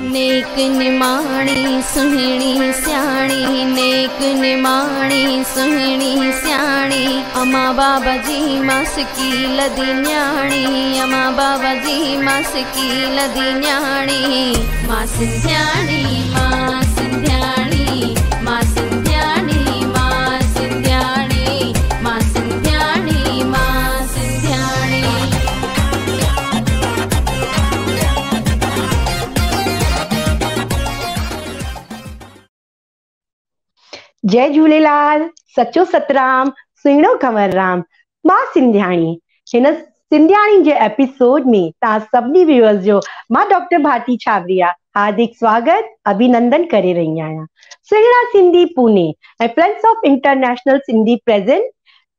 نيڪ نماڻي سهڻي سياڻي، نيڪ نماڻي سهڻي سياڻي، اما بابا جي ماسڪي لدي نياڻي، اما بابا جي ماسڪي لدي نياڻي، مان سنڌياڻي، مان سنڌياڻي، مان سنڌياڻي، مان سنڌياڻي، مان سنڌياڻي، مان سنڌياڻي. جئي جهوليلال، سچو سترام، سهڻو ڪنور رام، مان سنڌياڻي. هن سنڌياڻي جي ايپيسوڊ ۾ توهان سڀني ويوئرز جو مان ڊاڪٽر ڀارتي ڇاٻريا هاردڪ سواگت اڀينندن ڪري رهي آهيان. سهڻا Sindhi Pune ۽ friends of international Sindhi present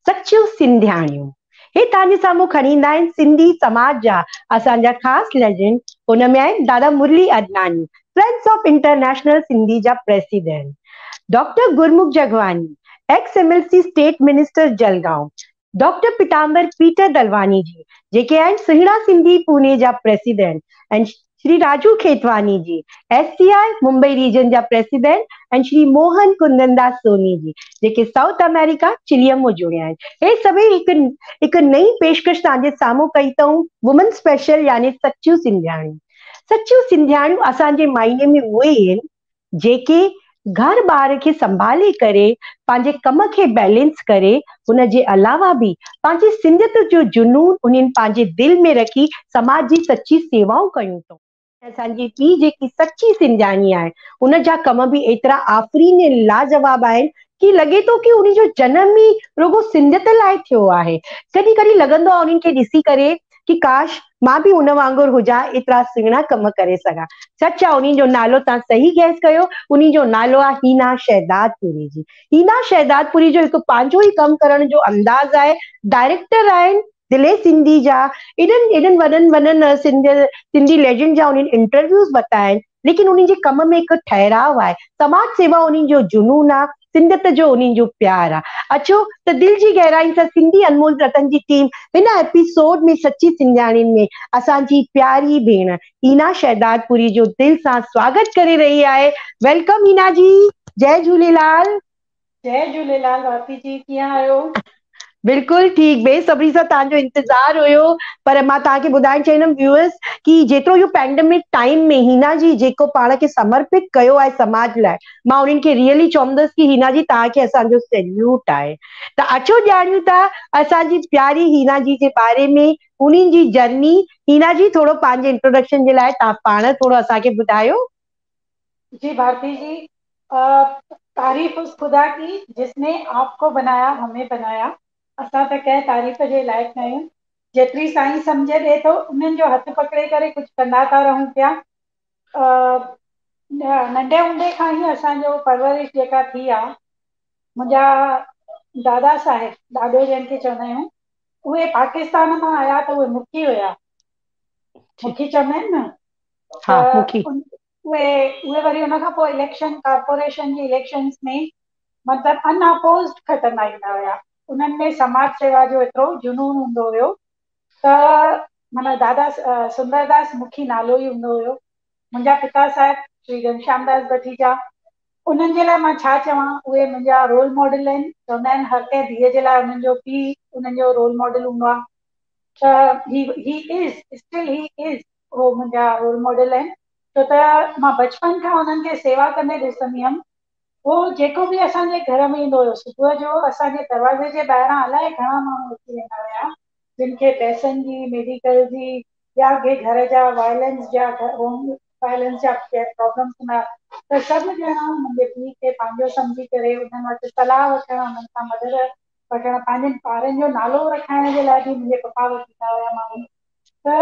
سچيون سنڌياڻيون. هي توهان جي سامهون کڻي ايندا آهن سنڌي سماج جا اسان جا خاص ليجنڊ، ان ۾ آهن دادا مرلي ادناني، فرينڊس آف انٽرنيشنل سنڌي جا president, doctor Gurmukh Jagwani, ex M L C state minister Jalgaon, doctor Pitambar Peter Dalwani ji, جيڪي آهن سهڻا سنڌي پوني جا president, ۽ Shri Raju Khetwani ji, S C I Mumbai region جا پريسيڊنٽ، ۽ شري موهن ڪندنداس سوني جي، جيڪي سائوٿ آمريڪا چليء مون جڙيا آهن. هي سڀئي هڪ هڪ نئين پيشڪش توهان جي سامهون ڪئي اٿئون، وومن اسپيشل يعني سچيون سنڌياڻيون. سچيون سنڌياڻيون اسان جي معني ۾ اهي آهن، جيڪي گهر ٻار کي سنڀالي ڪري پنهنجي ڪم کي بيلنس ڪري ان جي علاوه به پنهنجي سنڌيت جو جنون انهن پنهنجي دل ۾ رکي سماج جي سچي سيوائون ڪيون اٿئون. اسان جي ٻي جيڪي سچي سنڌياڻي آهي ان جا ڪم به ايترا آفرين ۽ لاجواب آهن ڪي لڳي ٿو ڪي ان جو جنم ئي رڳو سنڌيت لاء ٿيو آهي. ڪڏهن ڪڏهن لڳندو آهي انهن کي ڏسي ڪري ڪي ڪاش مان به ان وانگر هجان ايترا سهڻا ڪم ڪري سگهان. سچ آ انهي جو نالو توهان صحيح گيس ڪيو انهي جو نالو آ هينا شهدادپوري جي. هينا شهدادپوري جو هڪ پنهنجو ئي ڪم ڪرڻ جو انداز آهي ڊائريڪٽر آهن دلي سنڌي جا ايڏن ايڏن وڏن وڏن سنڌ سنڌي ليجنڊ جا انهن انٽرويوز ورتا آهن ليڪن انهن جي ڪم ۾ هڪ ٺهراء آهي، سماج سيوا انهن جو جنون آ، سنڌيت جو انهن جو پيار آ. اچو ته دل جي گهرائين سان سنڌي انمول رتن جي ٽيم هن ايپيسوڊ ۾ سچي سنڌياڻين ۾ اسان جي پياري ڀيڻ هينا شهدادپوري جو دل سان سواگت ڪري رهي آهي. Welcome Hina جي. جئي جهوليلال. جئي جهوليلال ڀارتي جي، ڪيئن آهيو؟ بلڪل ٺيڪ، بي صبري سان توهان جو انتظار هيو، پر مان توهان کي ٻڌائڻ چاهيندم ويوئرس ڪي جيترو اهو پينڊمڪ ٽائيم ۾ هينا جي جيڪو پاڻ کي سمرپت ڪيو آهي سماج لاء، مان انهن کي ريئلي چوندس ڪي هينا جي توهان کي اسان جو سيليوٽ آهي. ته اچو ڄاڻيون ٿا اسان جي پياري هينا جي جي باري ۾ انهن جي جرني. هينا جي ٿورو پنهنجي انٽروڊڪشن جي لاء توهان پاڻ ٿورو اسان کي ٻڌايو. جي ڀارتي جي، تعريف اس خدا ڪي جس ني آپ ڪو بنايا همين بنايا اسان ته ڪنهن تعريف جي لائق نه آهيون جيتري سائين سمجهه ڏي ٿو انهن جو هٿ پڪڙي ڪري ڪجهه ڪندا ٿا رهون پيا ننڍي هوندي کان ئي اسان جو پرورش جيڪا ٿي آ منهنجا دادا صاحب ڏاڏو جنهن کي چوندا آهيون اهي پاڪستان مان آيا ته اهي مکي هيا مکي چوندا آهن نه ها مکي اهي اهي وري ان کان پوء اليڪشن ڪارپوريشن جي اليڪشنس ۾ مطلب ان اپوزڊ کٽندا ايندا هيا انهن ۾ سماج سيوا جو ايترو جنون هوندو هيو ته معنيٰ دادا سندرداس مکي نالو ئي هوندو هيو منهنجا پتا صاحب شري گهنشام داس بٺيجا انهن جي لاء مان ڇا چوان اهي منهنجا رول ماڊل آهن چوندا آهن هر ڪنهن ڌيء جي لاء انهن جو پيء انهن جو رول ماڊل هوندو آهي ته هي هي از اسٽل هي از هو منهنجا رول ماڊل آهن ڇو ته مان بچپن کان انهن کي سيوا ڪندي ڏسندي هيم هو جيڪو به اسان جي گهر ۾ ايندو هيو صبح جو اسان جي دروازي جي ٻاهران الائي گهڻا ماڻهو اچي ويندا هيا جن کي پئسن جي ميڊيڪل جي يا ڪي گهر جا وائلنس جا هوم وائلنس جا پرابلمس هوندا ته سڀ ڄڻا منهنجي پيء کي پنهنجو سمجهي ڪري انهن وٽ صلاح وٺڻ انهن کان مدد وٺڻ پنهنجن ٻارن جو نالو رکائڻ جي لاء به منهنجي پپا وٽ ايندا هيا ماڻهو ته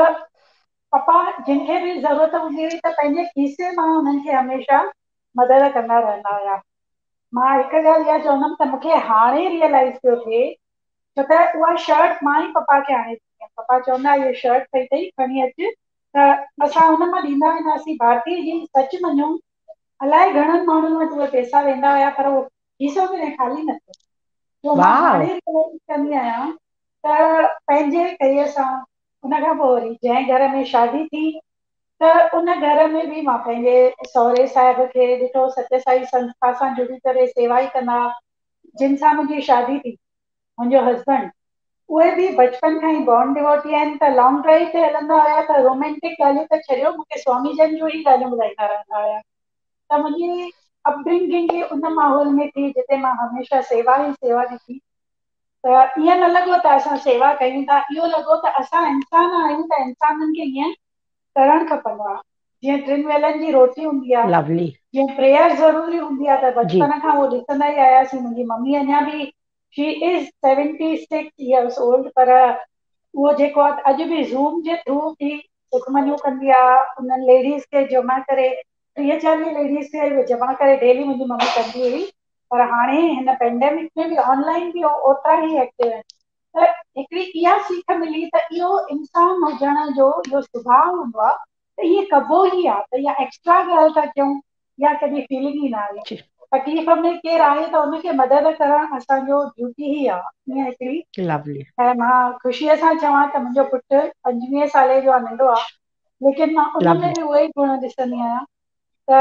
پپا جن کي به ضرورت هوندي هئي ته پنهنجي کيسي مان انهن کي هميشه مدد ڪندا رهندا هيا مان هڪ ڳالهه اها چوندم ته مونکي هاڻي ريئلائز پيو ٿئي ڇو ته اها شرٽ مان ئي پپا کي آڻي ڏني هئم پپا چوندا اهي شرٽ پئي اٿئي کڻي اچ ته اسان ان مان ڏيندا وينداسين ڀارتي جي سچ مڃو الائي گهڻن ماڻهن وٽ اهي پئسا ويندا هيا پر اهو کيسو ڪڏهن خالي نه ٿيو جو مان هاڻي ريئلائز ڪندي آهيان ته پنهنجي ڪئي سان ان کان پوء وري جنهن گهر ۾ شادي ٿي त उन घर में बि मां पंहिंजे सहुरे साहिब खे ॾिठो, सत्य साई संस्था सां जुड़ी करे सेवा ई कंदा, जिन सां मुंहिंजी शादी थी, मुंहिंजो हस्बैंड, उहे बि बचपन खां ई बॉर्न डिवोटी आहिनि, त लॉन्ग ड्राइव ते हलंदा हुया त रोमांटिक ॻाल्हियूं त छॾियो, मूंखे स्वामी जन जूं ई ॻाल्हियूं ॿुधाईंदा रहंदा हुया। त मुंहिंजी अपब्रिंगिंग ई उन माहौल में थी जिते मां हमेशह सेवा ई सेवा ॾिठी। त ईअं न लॻो त असां सेवा कयूं था, इहो लॻो त असां इंसान आहियूं त इंसाननि खे ईअं करणु खपंदो आहे। जीअं टिनि वेलनि जी रोटी हूंदी आहे, लवली, जीअं प्रेयर ज़रूरी हूंदी आहे, त बचपन खां उहो ॾिसंदा ई आयासीं। मुंहिंजी मम्मी अञा बि, she is 76 years old, पर उहो जेको आहे अॼु बि ज़ूम जे थ्रू बि सुखमनियूं कंदी आहे, उन्हनि लेडीज़ खे जमा करे, 30-40 लेडीज़ खे जमा करे डेली मुंहिंजी मम्मी कंदी हुई, पर हाणे हिन पेंडेमिक में बि ऑनलाइन बि ओतिरा ई एक्टिव आहिनि। त हिकिड़ी इहा सीख मिली त इहो इंसान हुजण जो इहो सुभाव हूंदो आहे त ईअं कबो ई आहे, त इहा एक्स्ट्रा ॻाल्हि था कयूं या कॾहिं फीलिंग ई न आई। तकलीफ़ में केरु आहे त उनखे मदद करणु असांजो ड्यूटी ई आहे, ईअं हिकिड़ी। लवली। ऐं मां ख़ुशीअ सां चवां त मुंहिंजो पुटु 25 साले जो आहे, नंढो आहे, लेकिन मां उन में बि उहे ई गुण ॾिसंदी आहियां। त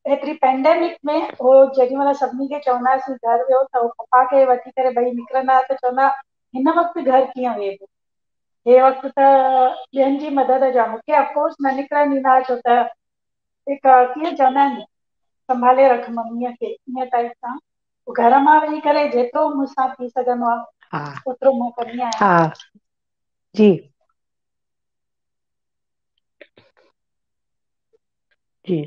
हेतिरी पेंडेमिक में हो जेॾी महिल सभिनी खे चवंदा हुआसीं घर वियो त पपा खे वठी करे ॿई निकिरंदा हुआ त चवंदा हिन वक़्तु घर कीअं वेबो, हे वक़्तु त ॿियनि जी मदद जो आहे। मूंखे अफकोर्स न निकिरणु ॾींदा हुआ, छो त हिकु कीअं चवंदा आहिनि संभाले रख मम्मीअ खे, ईअं टाइप सां पोइ घर मां वेही करे जेतिरो मूंसां थी सघंदो आहे ओतिरो मां कंदी आहियां। हा जी जी,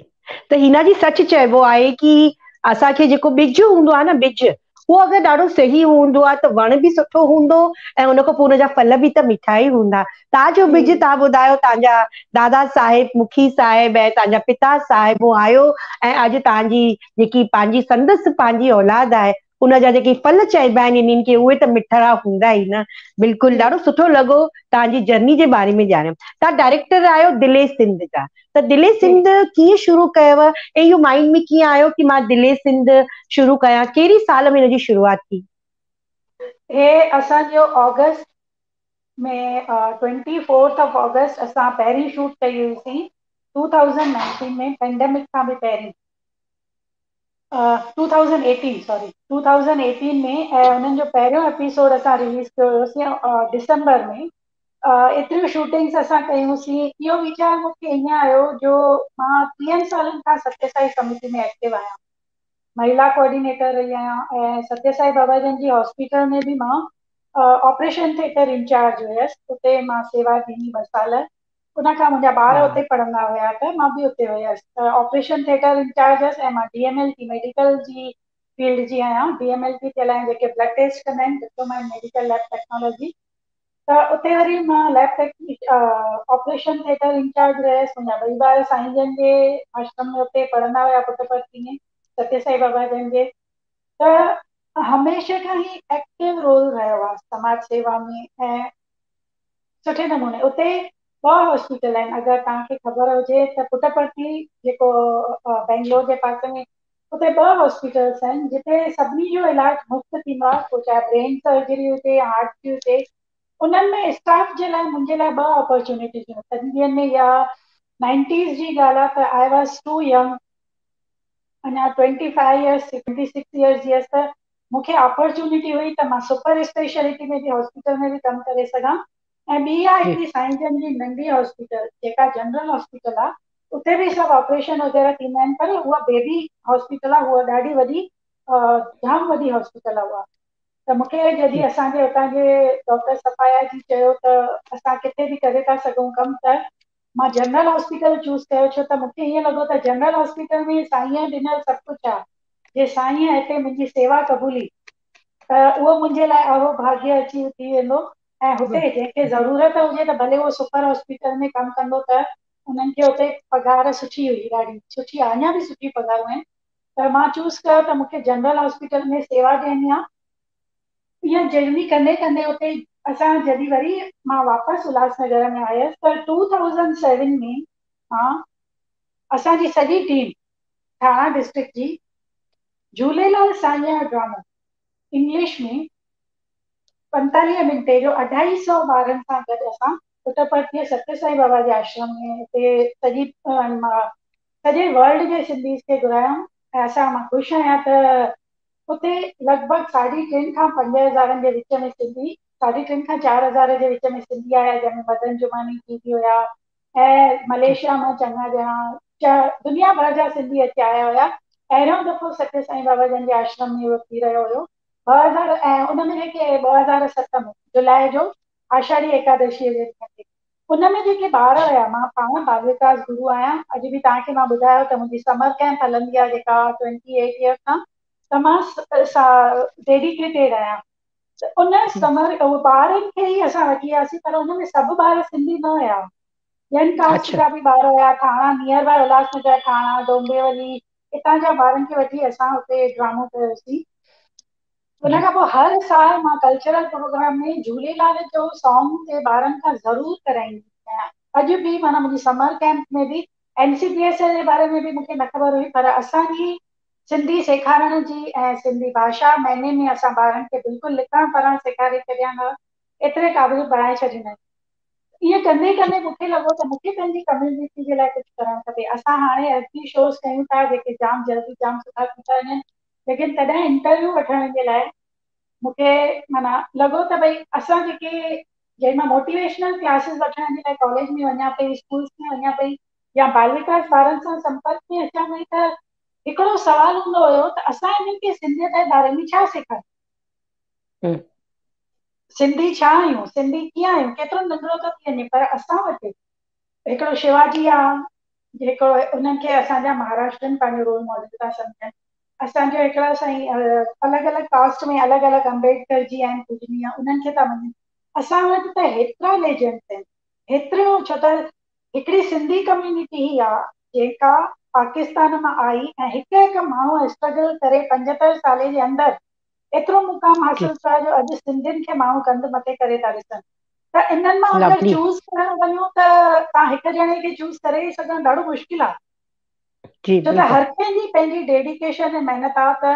त हिना जी सच चइबो आहे की असांखे जेको ॿिज हूंदो आहे न, ॿिज उहो अगरि ॾाढो सही हूंदो आहे त वण बि सुठो हूंदो ऐं उनखां पोइ उनजा फल बि त मिठा ई हूंदा। तव्हांजो ॿिज तव्हां ॿुधायो, तव्हांजा दादा साहिब, मुखी साहिब ऐं तव्हांजा पिता साहिब आयो ऐं अॼु तव्हांजी जेकी पंहिंजी संदसि पंहिंजी औलाद आहे उनजा जेके फल चइबा आहिनि इन्हनि खे उहे त मिठड़ा हूंदा ई न। बिल्कुलु ॾाढो सुठो लॻो तव्हांजी जर्नी जे बारे में ॼाणियमि। तव्हां डायरेक्टर आहियो दिले सिंध जा, त दिले सिंध कीअं शुरू कयव ऐं इहो माइंड में कीअं आयो की मां दिले सिंध शुरू कयां, कहिड़ी साल में हिनजी शुरूआत थी? हे असांजो ऑगस्ट में 24th of August असां पहिरीं शूट कई हुईसीं 2019 में, पेंडेमिक खां बि पहिरीं, 2018, सॉरी 2018 में, ऐं उन्हनि जो पहिरियों एपिसोड असां रिलीज़ कयो हुयोसीं डिसंबर में। एतिरियूं शूटिंग्स असां कयूंसीं। इहो वीचार मूंखे ईअं आयो जो मां 30 सालनि खां सत्य साई समिति में एक्टिव आहियां, महिला कोऑर्डिनेटर रही आहियां ऐं सत्य साई बाबा जन जी हॉस्पिटल में बि मां ऑपरेशन थिएटर इंचार्ज हुयसि, उते मां सेवा ॾिनी 2 साल। उन खां मुंहिंजा ॿार उते पढ़ंदा हुया त मां बि उते हुयसि, त ऑपरेशन थिएटर इंचार्ज हुयसि ऐं मां DMLT medical जी फील्ड जी आहियां। DMLT थियल आहियाँ, जेके ब्लड टेस्ट कंदा आहिनि, diploma in medical lab technology. त उते वरी मां lab tech operation theatre incharge रहियसि। मुंहिंजा ॿई ॿार साईं जन जे आश्रम में उते पढ़ंदा हुया पुटपर्ती में, सत्य साई बाबा जन जे। त हमेशह खां ई एक्टिव रोल रहियो आहे समाज सेवा में ऐं सुठे नमूने। उते ॿ हॉस्पिटल आहिनि, अगरि तव्हांखे ख़बर हुजे त पुटपर्ती जेको बेंगलोर जे पासे में, उते ॿ हॉस्पिटल्स आहिनि जिते सभिनी जो इलाज मुफ़्त थींदो आहे, पोइ चाहे ब्रेन सर्जरी हुजे या हार्ट जी हुजे। उन्हनि में स्टाफ जे लाइ मुंहिंजे लाइ ॿ अपॉर्चुनिटीज़ हुयूं तॾहिं ॾींहंनि में, या 90s जी ॻाल्हि आहे त I was to young, अञा 25 इयर्स 26 इयर्स जी हुयसि, त मूंखे अपॉर्चुनिटी हुई त मां सुपर स्पेशलिटी में बि हॉस्पिटल में बि कमु करे सघां। ऐं ॿी आहे हिकिड़ी साईं जन जी नंढी हॉस्पिटल जेका जनरल हॉस्पिटल आहे, उते बि सभु ऑपरेशन वग़ैरह थींदा आहिनि, पर उहा बेबी हॉस्पिटल आहे, उहा ॾाढी वॾी, जाम वॾी हॉस्पिटल आहे उहा। त मूंखे जॾहिं असांजे हुतां जे डॉक्टर सफाया जी चयो त असां किथे बि करे था सघूं कमु, त मां जनरल हॉस्पिटल चूज़ कयो, छो त मूंखे ईअं लॻो त जनरल हॉस्पिटल में साईं ॾिनल सभु कुझु आहे, जे साईं हिते मुंहिंजी सेवा क़बूली त उहो मुंहिंजे लाइ अहो भाग्य अची थी वेंदो। ऐं हुते जंहिंखे ज़रूरत हुजे त भले उहो सुपर हॉस्पिटल में कमु कंदो, त उन्हनि खे हुते पघार सुठी हुई, ॾाढी सुठी आहे, अञा बि सुठी पघारूं आहिनि। त मां चूज़ कयो त मूंखे जनरल हॉस्पिटल में सेवा ॾियणी आहे। इहा जर्नी कंदे कंदे उते असां जॾहिं वरी मां वापसि उल्हासनगर में आयुसि त 2007 में मां असांजी सॼी टीम थाणा डिस्ट्रिक्ट जी झूलेलाल साईं जो ड्रामो इंग्लिश में 45 मिंटे जो 250 ॿारनि सां गॾु असां پٽپرتيءَ ستيه سائين بابا جي آشرم ۾ هتي سڄي سڄي ورلڊ جي سنڌيز کي گهرايم ۽ اسان مان خوش آهيان ته اتي لڳ ڀڳ 3.5 کان 5 هزارن جي وچ ۾ سنڌي، 3.5 کان 4 هزار جي وچ ۾ سنڌي آيا، جنهن ۾ مدن جماني جي به هئا ۽ ملائيشيا مان چڱا ڄڻا، دنيا ڀر جا سنڌي اچي آيا هئا. پهريون دفعو ستيه سائين بابا جن جي آشرم ۾ اهو ٿي رهيو هيو 2000 ۽ ان ۾ جيڪي 2007 ۾ جولاءِ جو آشاڙهي ايڪادشيءَ جي ڏينهن تي ان ۾ جيڪي ٻار هئا، مان پاڻ بال وڪاس گرو آهيان. اڄ به توهان کي مان ٻڌايو ته منهنجي سمر ڪيمپ هلندي آهي جيڪا 28 ايئر کان ته مان ڊيڊيڪيٽيڊ آهيان. ته ان سمر اهي ٻارن کي ئي اسان وٺي وياسين، پر ان ۾ سڀ ٻار سنڌي نه هئا، ٻين ڪاسٽ جا به ٻار هئا. ٿاڻا، نيئر باءِ الهاس نگر، ٿاڻا، ڊومبيولي، هتان جا ٻارن کي وٺي اسان هتي ڊرامو ڪيوسين. هن کان پوءِ هر سال مان ڪلچرل پروگرام ۾ جهوليلال جو سانگ تي ٻارن کان ضرور ڪرائيندي آهيان. اڄ به معنيٰ منهنجي سمر ڪيمپ ۾ به اين سي پي ايس جي باري ۾ به مون کي نه خبر هئي، پر اسان جي سنڌي سيکارڻ جي ۽ سنڌي ڀاشا مهيني ۾ اسان ٻارن کي بلڪل لکڻ پڙهڻ سيکاري ڇڏيان، ايتري قابل بڻائي ڇڏيندا آهيون. ائين ڪندي ڪندي مون کي لڳو ته مون کي پنهنجي ڪميونٽي جي لاءِ ڪجهه ڪرڻ کپي. اسان هاڻي ايف بي شوز ڪيون ٿا جيڪي جام جلدي جام سٺا ٿي ٿا وڃن، ليڪن تڏهن انٽرويو وٺڻ جي لاءِ مون کي معنيٰ لڳو ته ڀئي اسان جيڪي جنهن مان موٽيويشنل ڪلاسز وٺڻ جي لاءِ ڪاليج ۾ وڃان پئي، اسڪولس ۾ وڃان پئي يا بال وڪاس ٻارن سان سمپرڪ ۾ اچان پئي، ته هڪڙو سوال هوندو هيو ته اسان هنن کي سنڌيت جي باري ۾ ڇا سيکاريون؟ سنڌي ڇا آهيون، سنڌي ڪيئن آهيون؟ ڪيترو ننڍڙو ٿو ٿي وڃي، پر اسان وٽ هڪڙو شيواجي آهي جيڪو انهن کي اسان جا مهاراشٽرن پنهنجو رول ماڊل ٿا سمجهن. اسان جو هڪڙا سائين الڳ الڳ ڪاسٽ ۾ الڳ الڳ امبيڊڪر جي آهن، پوجنيه، انهن کي ٿا مڃن. اسان وٽ ته هيترا ليجنڊس آهن، هيترو، ڇو ته هڪڙي سنڌي ڪميونٽي ئي آهي جيڪا پاڪستان مان آئي ۽ هڪ هڪ ماڻهو اسٽرگل ڪري 75 سال جي اندر ايترو مقام حاصل ڪيو جو اڄ سنڌين کي ماڻهو ڪنڌ مٿي ڪري ٿا ڏسن. ته انهن مان اگر چوز ڪرڻ وڃون ته توهان هڪ ڄڻي کي چوز ڪري سگهڻ ڏاڍو مشڪل آهي، ڇو ته هر ڪنهن جي پنهنجي ڊيڊيڪيشن ۽ محنت آهي. ته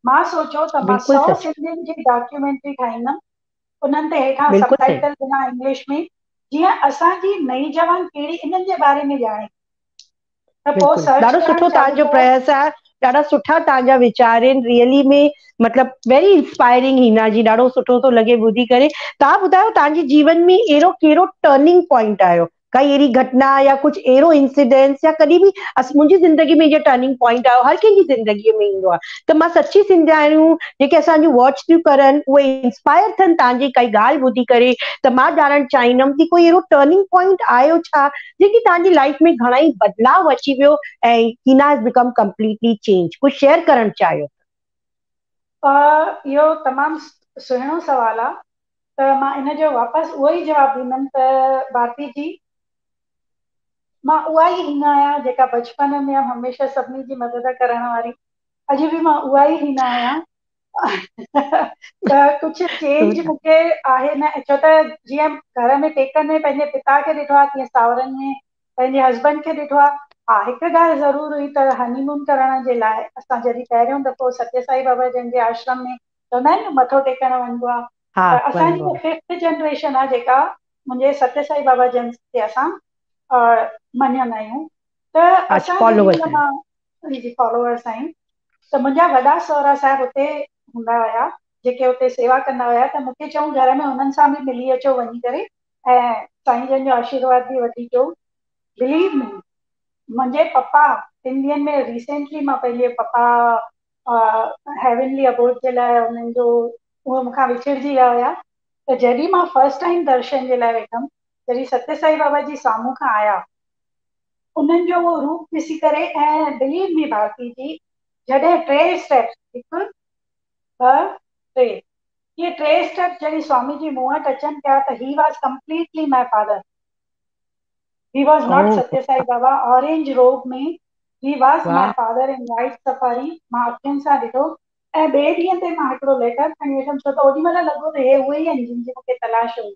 مان سوچيو ته مان 100 سنڌين جي ڊاڪيومينٽري ٺاهيندم، انهن تي هيٺان سب ٽائيٽل ڏنا انگلش ۾، جيئن اسان جي نئي جوان پيڙهي انهن جي باري ۾ ڄاڻي. ته پوءِ سرچ ڏاڍو ڪرڻ سٺو چالو توهان جو ڪيو. پرياس آهي، ڏاڍا سٺا توهان جا ويچار آهن، ريئلي ۾ مطلب ويري انسپائرنگ. هينا جي، ڏاڍو سٺو ٿو لڳي ٻڌي ڪري. توهان ٻڌايو، توهان جي جيون ۾ اهڙو ڪهڙو ٽرننگ پوائنٽ آيو؟ ڪائي اهڙي گهٽنا يا ڪجهه اهڙو انسيڊنس يا ڪڏهن به منهنجي زندگي ۾ جيئن ٽرننگ پوائنٽ آيو، هر ڪنهن جي زندگيءَ ۾ ايندو آهي، ته مان سچي سنڌياڻيون جيڪي اسان جون واچ ٿيون ڪرن، اهي انسپائر ٿين توهان جي ڪائي ڳالهه ٻڌي ڪري. ته مان ڄاڻڻ چاهيندم ڪه ڪوئي اهڙو ٽرننگ پوائنٽ آيو ڇا، جيڪي توهان جي لائيف ۾ گهڻا ئي بدلاءُ اچي ويو ۽ هينا هيز بيڪم ڪمپليٽلي چينج؟ ڪجهه شيئر ڪرڻ چاهيو؟ اهو تمام سهڻو سوال آهي، ته مان ان جو واپس اهو ئي جواب ڏيندم ته ڀارتي جي، مان اها ئي هينا آهيان جيڪا بچپن ۾ هميشه سڀني جي مدد ڪرڻ واري. اڄ به مان اها ئي هينا آهيان، ته ڪجهه چينج مون کي آهي نه، ڇو ته جيئن گهر ۾ پيڪن ۾ پنهنجي پتا کي ڏٺو آهي، تيئن ساورن ۾ پنهنجي هسبينڊ کي ڏٺو آهي. ها، هڪ ڳالهه ضرور هئي ته هني مون ڪرڻ جي لاءِ اسان جڏهن پهريون دفعو ستيه سائين بابا جن جي آشرم ۾ چوندا آهن نه مٿو ٽيڪڻ وڃبو آهي، ته اسان جي ففٿ جنريشن آهي جيڪا منهنجي ستيه سائين بابا جن کي اسان مڃندا آهيون. ته اسان جي فالوورس آهيون، ته منهنجا وڏا سهرا صاحب هتي هوندا هئا جيڪي هتي سيوا ڪندا هئا، ته مون کي چئون گهر ۾ هنن سان به ملي اچو وڃي ڪري ۽ سائين جن جو آشيرواد به وٺي اچو. بليو مي، منهنجي پپا ٽن ڏينهن ۾ ريسينٽلي مان پنهنجي پپا هيونلي ابوڊ جي لاءِ هنن جو اهي مون کان وڇڙجي ويا هئا، ته جڏهن مان فرسٽ ٽائيم درشن جي لاءِ ويٺم، جڏهن ستيه سائين بابا جي سامهون کان آيا، انهن جو اهو روپ ڏسي ڪري ۽ بليو مي ڀارتي جي، جڏهن ٽي اسٽيپس، هڪ، ٻه، ٽي، اهي ٽي اسٽيپس جڏهن سوامي جي مون وٽ اچن پيا ته he was completely my father, he was not Satya Sai Baba. Orange robe ۾ he was my father in white safari. مان اکين سان ڏٺو ۽ ٻئي ڏينهن تي مان هڪڙو ليٽر کڻي ويٺم، ڇو ته اوڏي مهل لڳو ته هي اهي ئي آهن جن جي مون کي تلاش هئي.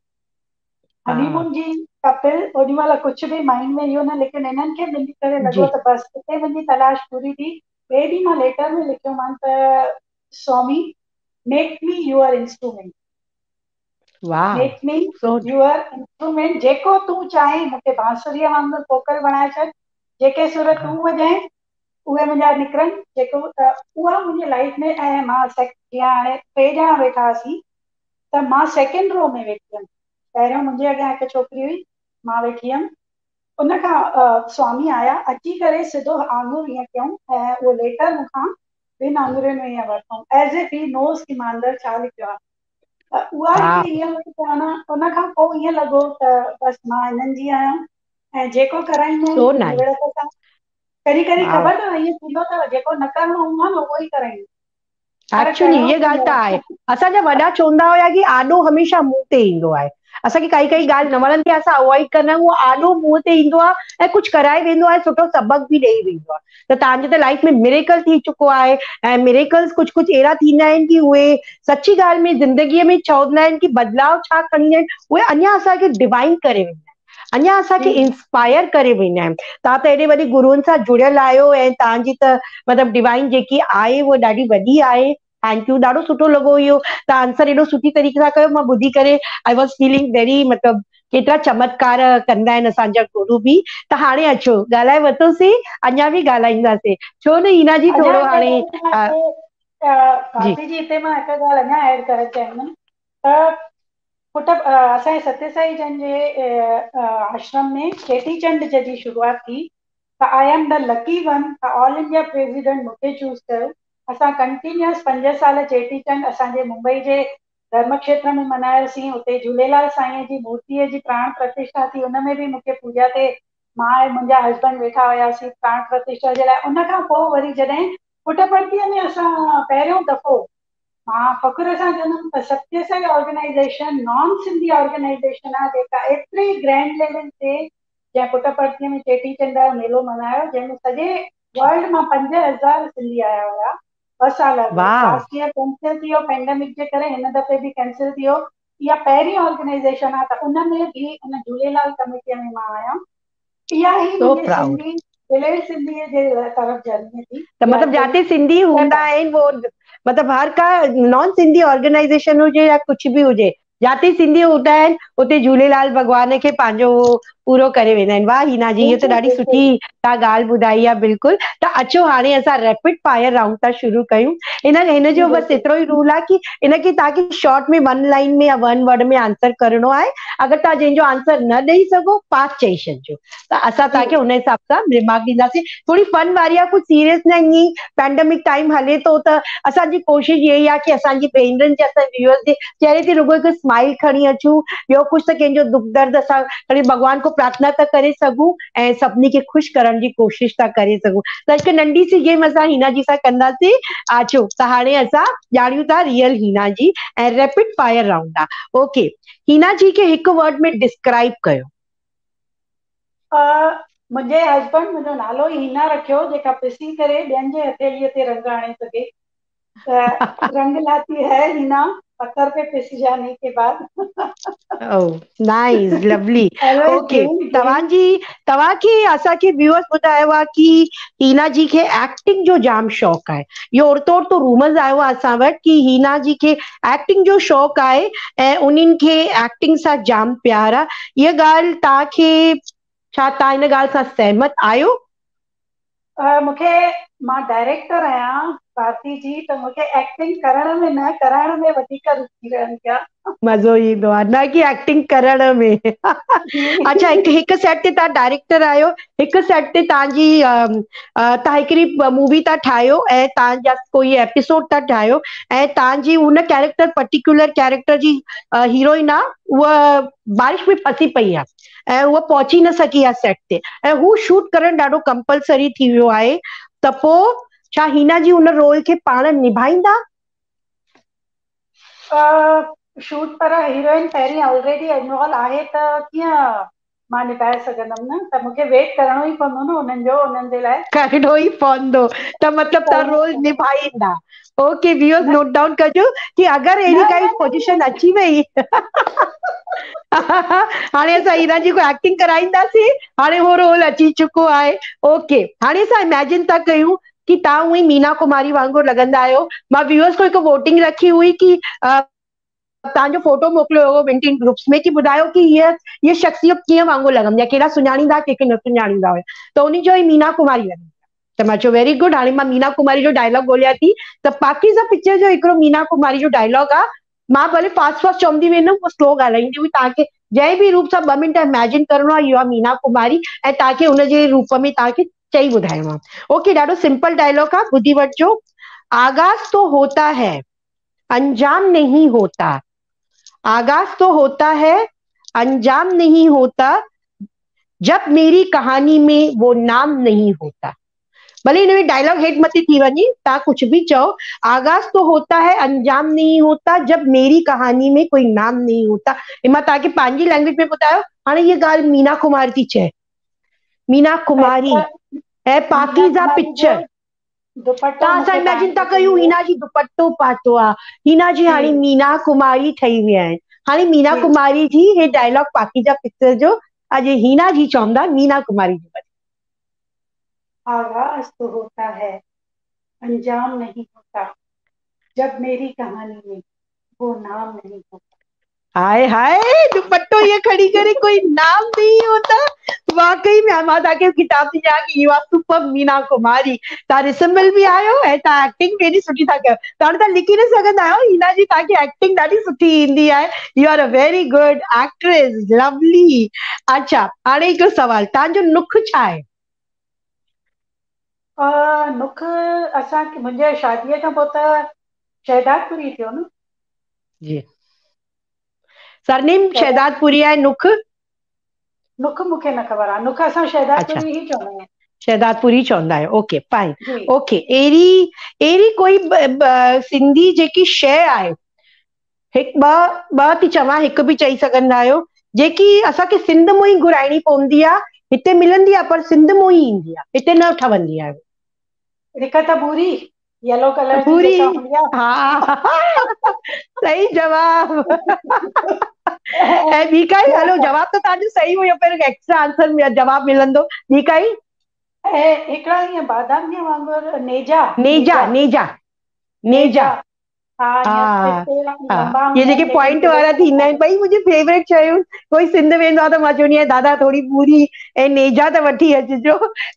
هني مون جي ڪپل اوڏي مهل ڪجهه به مائينڊ ۾ اهو نه، ليڪن هنن کي ملي ڪري لڳو ته بس هتي منهنجي تلاش پوري ٿي. ٻئي ڏينهن مان ليٽر ۾ لکيومان ته swami, make me your instrument. واهه make me so your instrument, जेको तूं चाहीं मूंखे बांसुरीअ वांगुरु कोकल बणाए छॾ, जेके सुर तूं वॼाए उहे मुंहिंजा निकिरनि, जेको त उहा मुंहिंजी लाइफ में। ऐं मां जीअं हाणे टे ॼणा वेठा हुआसीं त मां सेकंड रो में वेठी हुयमि, पहिरियों मुंहिंजे अॻियां हिकु छोकिरी हुई, मां वेठी हुयमि, उन खां स्वामी आया, अची करे सिधो आङुर ईअं कयूं ऐं उहो लेटर मूंखां ॿिनि आङुरियुनि में ईअं वरितऊं, एज़ if he knows की मां अंदरि छा लिखियो आहे। त उहा हिकिड़ी ईअं हुई त उन खां पोइ ईअं लॻो त बसि मां हिननि जी आहियां ऐं जेको कराईंदा सो आहिनि नाइस। निविड़त सां। कॾहिं कॾहिं वाह। ख़बर अथव ईअं थींदो अथव, जेको न करिणो हूंदो आहे न उहो ई कराईंदा, पर एक्चुअली करिणो इहा ॻाल्हि पवंदो त आहे। आहे। असांजा वॾा चवंदा हुया की आॾो हमेशा मुंहुं ते ईंदो आहे। असांखे काई काई ॻाल्हि न वणंदी आहे, असां अवॉइड कंदा आहियूं, उहो आॾो मुंहुं ते ईंदो आहे ऐं कुझु कराए वेंदो आहे, सुठो सबक़ बि ॾेई वेंदो आहे। त तव्हांजे त लाइफ में मिरेकल थी चुको आहे ऐं मिरेकल्स कुझु कुझु अहिड़ा थींदा आहिनि की उहे सची ॻाल्हि में ज़िंदगीअ में चवंदा आहिनि की बदिलाव छा खणी ईंदा आहिनि, उहे अञा असांखे डिवाइन करे वेंदा आहिनि, अञा असांखे इंस्पायर करे वेंदा आहिनि। तव्हां त एॾे वॾे गुरुनि सां जुड़ियल आहियो ऐं तव्हांजी त मतिलबु डिवाइन जेकी आहे उहा ॾाढी वॾी आहे। Thank you, ॾाढो सुठो लॻो इहो, तव्हां आंसर एॾो सुठी तरीक़े सां कयो, मां ॿुधी करे I was feeling very मतिलबु केतिरा चमत्कार कंदा आहिनि असांजा गुरु बि। त हाणे अचो, ॻाल्हाए वरितोसीं, अञा बि ॻाल्हाईंदासीं, छो न हीना जी? अञा थोरो हिकु हाणे ॻाल्हि मां हिते जी। भारती जी, हिते मां हिकु ॻाल्हि अञा ऐड करणु चाहींदमि त पुट असांजे सत्य साई जन जे आश्रम में चेटीचंड जॾहिं शुरूआत थी त I am the lucky one, त ऑल इंडिया प्रेसिडेंट मूंखे चूज़ कयो। असां कंटिन्यूअस 5 साल चेटीचंड असांजे मुंबई जे धर्म क्षेत्र में मनायोसीं। उते झूलेलाल साईं जी मूर्तीअ जी प्राण प्रतिष्ठा थी, उन में बि मूंखे पूजा ते मां ऐं मुंहिंजा हस्बैंड वेठा हुयासीं प्राण प्रतिष्ठा जे लाइ। उन खां पोइ वरी जॾहिं पुटपर्तीअ में असां पहिरियों दफ़ो, मां फ़ख्र सां चवंदमि त Satya Sai organisation non Sindhi organisation आहे जेका एतिरे ग्रैंड लेवल ते जंहिं पुटपर्तीअ में चेटीचंड जो मेलो मनायो, जंहिंमें सॼे वर्ल्ड मां 5000 सिंधी आया हुया 2 साल अॻु। वाह। लास्ट ईयर कैंसिल थी वियो पेंडेमिक जे करे, हिन दफ़े बि कैंसिल थी वियो। इहा पहिरीं ऑर्गेनाइज़ेशन आहे त उन में बि उन झूलेलाल कमेटीअ में मां आहियां। इहा ई सो मुंहिंजी प्राउड। सिंधी दिलेर सिंधीअ जे तरफ़ जर्नी थी। त इहा मतिलबु हिकिड़ी जाते सिंधी स्टेप हूंदा आहे। आहिनि उहो मतिलबु हर का नॉन सिंधी ऑर्गेनाइज़ेशन हुजे या कुझु बि हुजे, जाते सिंधी हूंदा आहिनि उते झूलेलाल भॻवान खे पंहिंजो उहो पूरो करे वेंदा आहिनि। वाह हीना जी, इहा त बिल्कुलु ॾाढी बिल्कुलु। सुठी तव्हां ॻाल्हि ॿुधाई आहे। बिल्कुलु, त अचो हाणे असां रैपिड फायर राउंड था शुरू कयूं। हिन हिन जी जो बसि बिल्कुलु। एतिरो ई रूल आहे की इनखे तव्हांखे शॉर्ट में वन लाइन में या वन वर्ड में आंसर करिणो आहे। अगरि तव्हां जंहिंजो आंसर न ॾेई सघो, पास चई छॾिजो, त असां जी। तव्हांखे उन हिसाब सां रिमार्क ॾींदासीं। थोरी फन वारी आहे, कुझु सीरियस न, ईअं ई पैंडमिक टाइम हले थो त असांजी कोशिशि इहा ई आहे की असांजी भेनरुनि जे, असांजे व्यूअर्स जे चेहरे ते रुॻो हिकु स्माइल खणी अचूं, ॿियो कुझु त कंहिंजो दुख दर्द असां खणी भॻवान खां प्रार्थना था करे सघूं ऐं सभिनी खे ख़ुशि करण जी कोशिशि था करे सघूं। त हिकु नंढी सी गेम असां हीना जी सां कंदासीं। अचो त हाणे असां ॼाणियूं था रियल हीना जी ऐं रैपिड फायर राउंड आहे। ओके, हीना जी खे हिकु वर्ड में डिस्क्राइब कयो। मुंहिंजे हस्बैंड मुंहिंजो नालो ई हीना रखियो, जेका पिसी करे ॿियनि जे हथेलीअ ते रंग आणे सघे, त रंग लाती है हीना पत्थर पे पिस जाने के बाद। Oh nice, lovely. Always okay, game game. तव्हांजी तव्हांखे असांखे व्यूअर्स ॿुधायो आहे की हीना जी खे एक्टिंग जो जाम शौक़ु आहे। इहो ओड़तो ओड़तो रूमर्स आयो आहे असां वटि की हीना जी खे एक्टिंग जो शौक़ु आहे ऐं उन्हनि खे एक्टिंग सां जाम प्यार आहे। इहा ॻाल्हि तव्हांखे, छा तव्हां हिन ॻाल्हि सां सहमत आहियो? मूंखे, मां डायरेक्टर आहियां भारती जी, त मूंखे एक्टिंग करण में न, कराइण में वधीक रुचि रहंदी आहे। मज़ो ईंदो आहे, न की एक्टिंग करण में। अच्छा, हिकु हिकु सेट ते तव्हां डायरेक्टर आहियो, हिकु सेट ते तव्हांजी तव्हां हिकिड़ी मूवी था ठाहियो ऐं तव्हांजा कोई एपिसोड था ठाहियो ऐं तव्हांजी उन कैरेक्टर, पर्टिकुलर कैरेक्टर जी हीरोइन आहे, उहा बारिश में फसी पई आहे ऐं उहा पहुची न सघी आहे सेट ते ऐं हू शूट करणु ॾाढो कंपलसरी थी वियो आहे, त पोइ छा हीना जी उन रोल खे पाण निभाईंदा? शूट पर हीरोइन पहिरीं ऑलरेडी इन्वॉल्व आहे त कीअं मां निभाए सघंदमि न, त मूंखे वेट करिणो ई पवंदो न उन्हनि जो, उन्हनि जे लाइ करिणो ई पवंदो, त मतिलबु तव्हां करिणो रोल पवंदो। निभाईंदा। ओके व्यूअर्स, न नोट डाउन कजो की अगरि न अहिड़ी न काई न पोज़ीशन अची वई, हाणे असां हीना जी खां एक्टिंग कराईंदासीं, हाणे उहो रोल अची चुको आहे। ओके, हाणे असां इमेजिन था कयूं की तव्हां उहा ई मीना कुमारी वांगुरु लॻंदा आहियो। मां व्यूअर्स खां हिकु वोटिंग रखी हुई की तव्हांजो फोटो मोकिलियो हुयो ॿिनि टिनि ग्रुप्स में की ॿुधायो की हीअ हीअ शख़्सियत कीअं वांगुरु लॻंदी आहे, कहिड़ा सुञाणींदा कंहिंखे न सुञाणींदा हुया, त उन जो ई मीना कुमारी लॻंदी आहे। त मां चयो वेरी गुड, हाणे मां मीना कुमारी जो डायलॉग ॻोल्हियां थी, त पाकीज़ा पिक्चर जो हिकिड़ो मीना कुमारी जो डायलॉग आहे, मां भले फास्ट फास्ट चवंदी वेंदुमि, पोइ स्लो ॻाल्हाईंदी हुई, तव्हांखे जंहिं बि रूप सां ॿ मिंट इमेजिन करिणो आहे, इहो आहे मीना कुमारी ऐं तव्हांखे हुनजे रूप में तव्हांखे चई ॿुधाइणो आहे। ओके, ॾाढो सिंपल डायलॉग आहे, ॿुधी वठिजो। आगाज़ तो होता है अंजाम नहीं होता, आगाज़ तो होता है अंजाम नहीं होता, जब मेरी कहानी में वो नाम नहीं होता। भले हिन में डायलॉग हेठि मथे थी वञे, तव्हां कुझु बि चओ, आगाज़ तो होता है अंजाम नहीं होता, जब मेरी कहानी में कोई नाम नहीं होता। हे मां तव्हांखे पंहिंजी लैंग्वेज में ॿुधायो, हाणे हीअ ॻाल्हि मीना कुमारी थी चए, मीना कुमारी ऐं पाकीज़ा पिक्चर। तव्हां असां इमेजिन था कयूं हीना जी दुपट्टो पातो आहे, हीना जी हाणे मीना कुमारी ठही वई आहिनि, हाणे मीना कुमारी जी हे डायलॉग पाकीज़ा पिक्चर जो अॼु हीना जी चवंदा मीना कुमारी जी वटि। आगाज तो होता है अंजाम नहीं होता, जब मेरी कहानी में वो नाम नहीं होता। हाय हाय, दुपट्टो ये खड़ी करे कोई नाम नहीं होता। वाकई में मां तव्हांखे किताब थी ॾियां की you are super Meena Kumari. तव्हां रिसम्बल बि आहियो ऐं तव्हां एक्टिंग बि एॾी सुठी था कयो, त हाणे तव्हां लिखी न सघंदा आहियो। हीना जी तव्हांखे एक्टिंग ॾाढी सुठी ईंदी आहे, you are a very good actress, lovely. अच्छा, हाणे हिकिड़ो सवाल, तव्हांजो नुख छा आहे? नुख असांखे मुंहिंजे शादीअ खां पोइ त शहदादपुरी थियो न। जी, सरनेम शहदादपुरी आहे, नुख? नुख मूंखे न ख़बर आहे, नुख असां शहदादपुरी ई चवंदा आहियूं। शहदादपुरी चवंदा आहियो, ओके फाइन। ओके, अहिड़ी अहिड़ी कोई सिंधी जेकी शइ आहे, हिकु ॿ ॿ थी चवां, हिकु बि चई सघंदा आहियो, जेकी असांखे सिंध मां ई घुराइणी पवंदी आहे, हिते मिलंदी आहे पर सिंध मां ई ईंदी आहे, हिते न ठहंदी आहे। हिकु त ॿूरी, येलो कलर जी ॿूरी, जेका हूंदी आहे। हा, सही जवाब। ऐं ॿी काई? हलो, जवाब त तव्हांजो सही हुयो, पर एक्स्ट्रा आंसर जवाब मिलंदो। ॿी काई? ऐं हिकिड़ा ईअं बादामीअ वांगुरु नेजा, नेजा, नेजा, नेजा, नेजा, हा, हा ईअं हा, लंबा इहे हूंदा जेके आहिनि लेकिन पॉइंट वारा थींदा आहिनि, ॿई मुंहिंजी फेवरेट शयूं। कोई सिंध वेंदो आहे त मां चवंदी आहियां दादा थोरी ॿूरी ऐं नेजा त वठी अचिजो,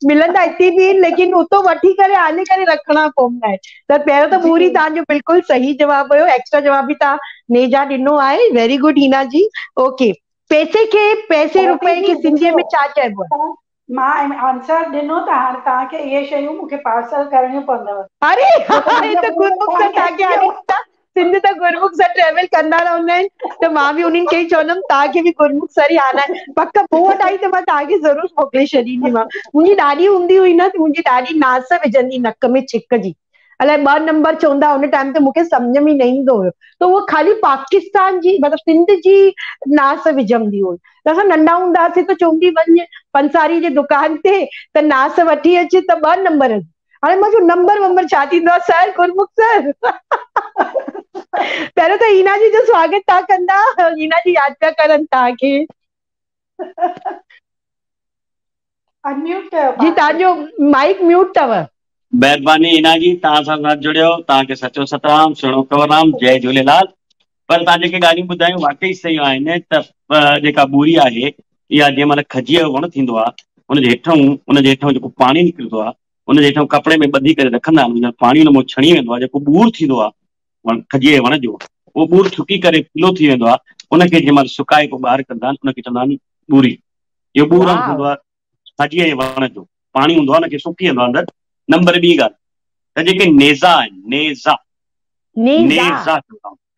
मिलंदा हिते बि आहिनि लेकिन उतो वठी करे आणे करे रखणा पवंदा आहिनि। त पहिरियों त ॿूरी तव्हांजो बिल्कुलु सही जवाबु हुयो, एक्स्ट्रा जवाबु बि तव्हां नेजा ॾिनो आहे, वेरी गुड हीना जी। ओके, पैसे खे, पैसे रुपए खे सिंधीअ में छा चइबो आहे? मां आंसर ॾिनो त हाणे तव्हांखे इहे शयूं मूंखे पार्सल करणियूं पवंदव। अरे हे त गुरमुख सां तव्हांखे हाणे सिंध त गुरमुख सां ट्रैवल कंदा रहंदा आहिनि, त मां बि उन्हनि खे ई चवंदमि तव्हांखे बि गुरमुख सर ई आना आहे, पक मूं वटि आई त मां तव्हांखे ज़रूरु मोकिले छॾींदीमांव। मुंहिंजी ॾाॾी हूंदी हुई न, त मुंहिंजी ॾाॾी नास विझंदी नक में छिक जी, अलाए ॿ नंबर चवंदा, हुन टाइम ते मूंखे सम्झ में न ईंदो हुयो, त उहो ख़ाली पाकिस्तान जी मतिलबु सिंध जी नास विझंदी हुई। त असां नंढा हूंदा हुआसीं त चवंदी वञ पंसारी जे दुकान ते त नास वठी अच त ॿ नंबर। हाणे मां चयो नंबर वंबर छा थींदो आहे सर, गुरमुख सर? पहिरियों त हीना जी जो स्वागत था कंदा, हीना जी यादि पिया करनि तव्हांखे। अनम्यूट कयो जी, तव्हांजो माइक म्यूट अथव। महिरबानी हीना जी, तव्हां सां साथ जुड़ियो, तव्हांखे सचो सतराम, सुहिणो कंवर राम, जय झूलेलाल। पर तव्हां जेके ॻाल्हियूं ॿुधायूं वाकई सही आहिनि। त जेका ॿूरी आहे इहा जंहिं महिल खजीअ जो वणु थींदो आहे, उनजे हेठां जेको पाणी निकिरंदो आहे, उनजे हेठां कपिड़े में ॿधी करे रखंदा आहिनि, पाणी हुन मां छणी वेंदो आहे, जेको ॿूर थींदो आहे खजीअ जे वण जो, उहो ॿूर थुकी करे पीलो थी वेंदो आहे, उनखे जंहिं महिल सुकाए पोइ ॿाहिरि कंदा आहिनि, उनखे चवंदा आहिनि ॿूरी। इहो ॿूर हूंदो आहे खजीअ जे वण जो, पाणी हूंदो आहे, उनखे सुकी वेंदो आहे अंदरि। नंबर ॿी ॻाल्हि त जेके नेज़ा आहिनि, नेज़ा, नेज़ा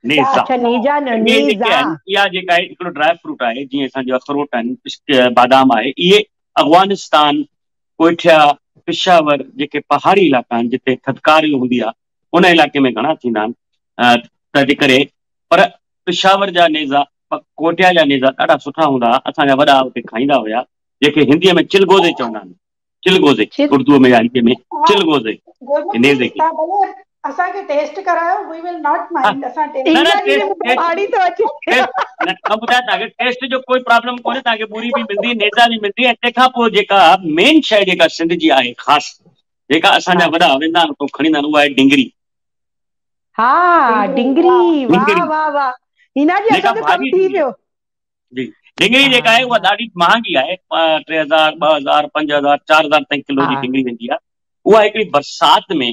नेज़ा, नेज़ा न, नेज़ा, इहा जेका आहे हिकिड़ो ड्राई फ्रूट आहे, जीअं असांजो अखरोट आहिनि, बादाम आहे, इहे अफ़गानिस्तान, कोयठिया, पेशावर जेके पहाड़ी इलाइक़ा आहिनि जिते थधकार हूंदी आहे, उन इलाइक़े में घणा थींदा आहिनि, तंहिंजे करे। पर पेशावर जा नेज़ा, कोटिया जा नेज़ा ॾाढा सुठा हूंदा हुआ, असांजा वॾा उते खाईंदा हुया, जेके हिंदीअ में चिलगोज़े चवंदा आहिनि, चिलगोज़े उर्दूअ में या हिंदीअ में चिलगोज़े नेज़े खे। असांखे टेस्ट करायो, we will not mind. असां टेस्ट न न पाणी थो अचे, न ॿुधायो तव्हांखे टेस्ट जो कोई प्रॉब्लम कोन्हे, तव्हांखे ॿूरी बि मिलंदी, नेज़ा बि मिलंदी। ऐं तंहिंखां पोइ जेका मेन शइ जेका सिंध जी आहे ख़ासि, जेका असांजा वॾा वेंदा आहिनि उतां खणी ईंदा आहिनि, उहा आहे डिंगरी। हा, डिंगरी, वाह वाह वाह, هينا جي جيڪا اسان جو ڪم ڀاڄي ٿي ٿيندي ويو. آهي جي ڍنگڙي ها جيڪا آهي اها ڏاڍي مهانگي آهي، 3000، 2000، 5000، 4000 تائين ڪلو جي ها ڍنگڙي ويندي آهي. اها هڪڙي برسات ۾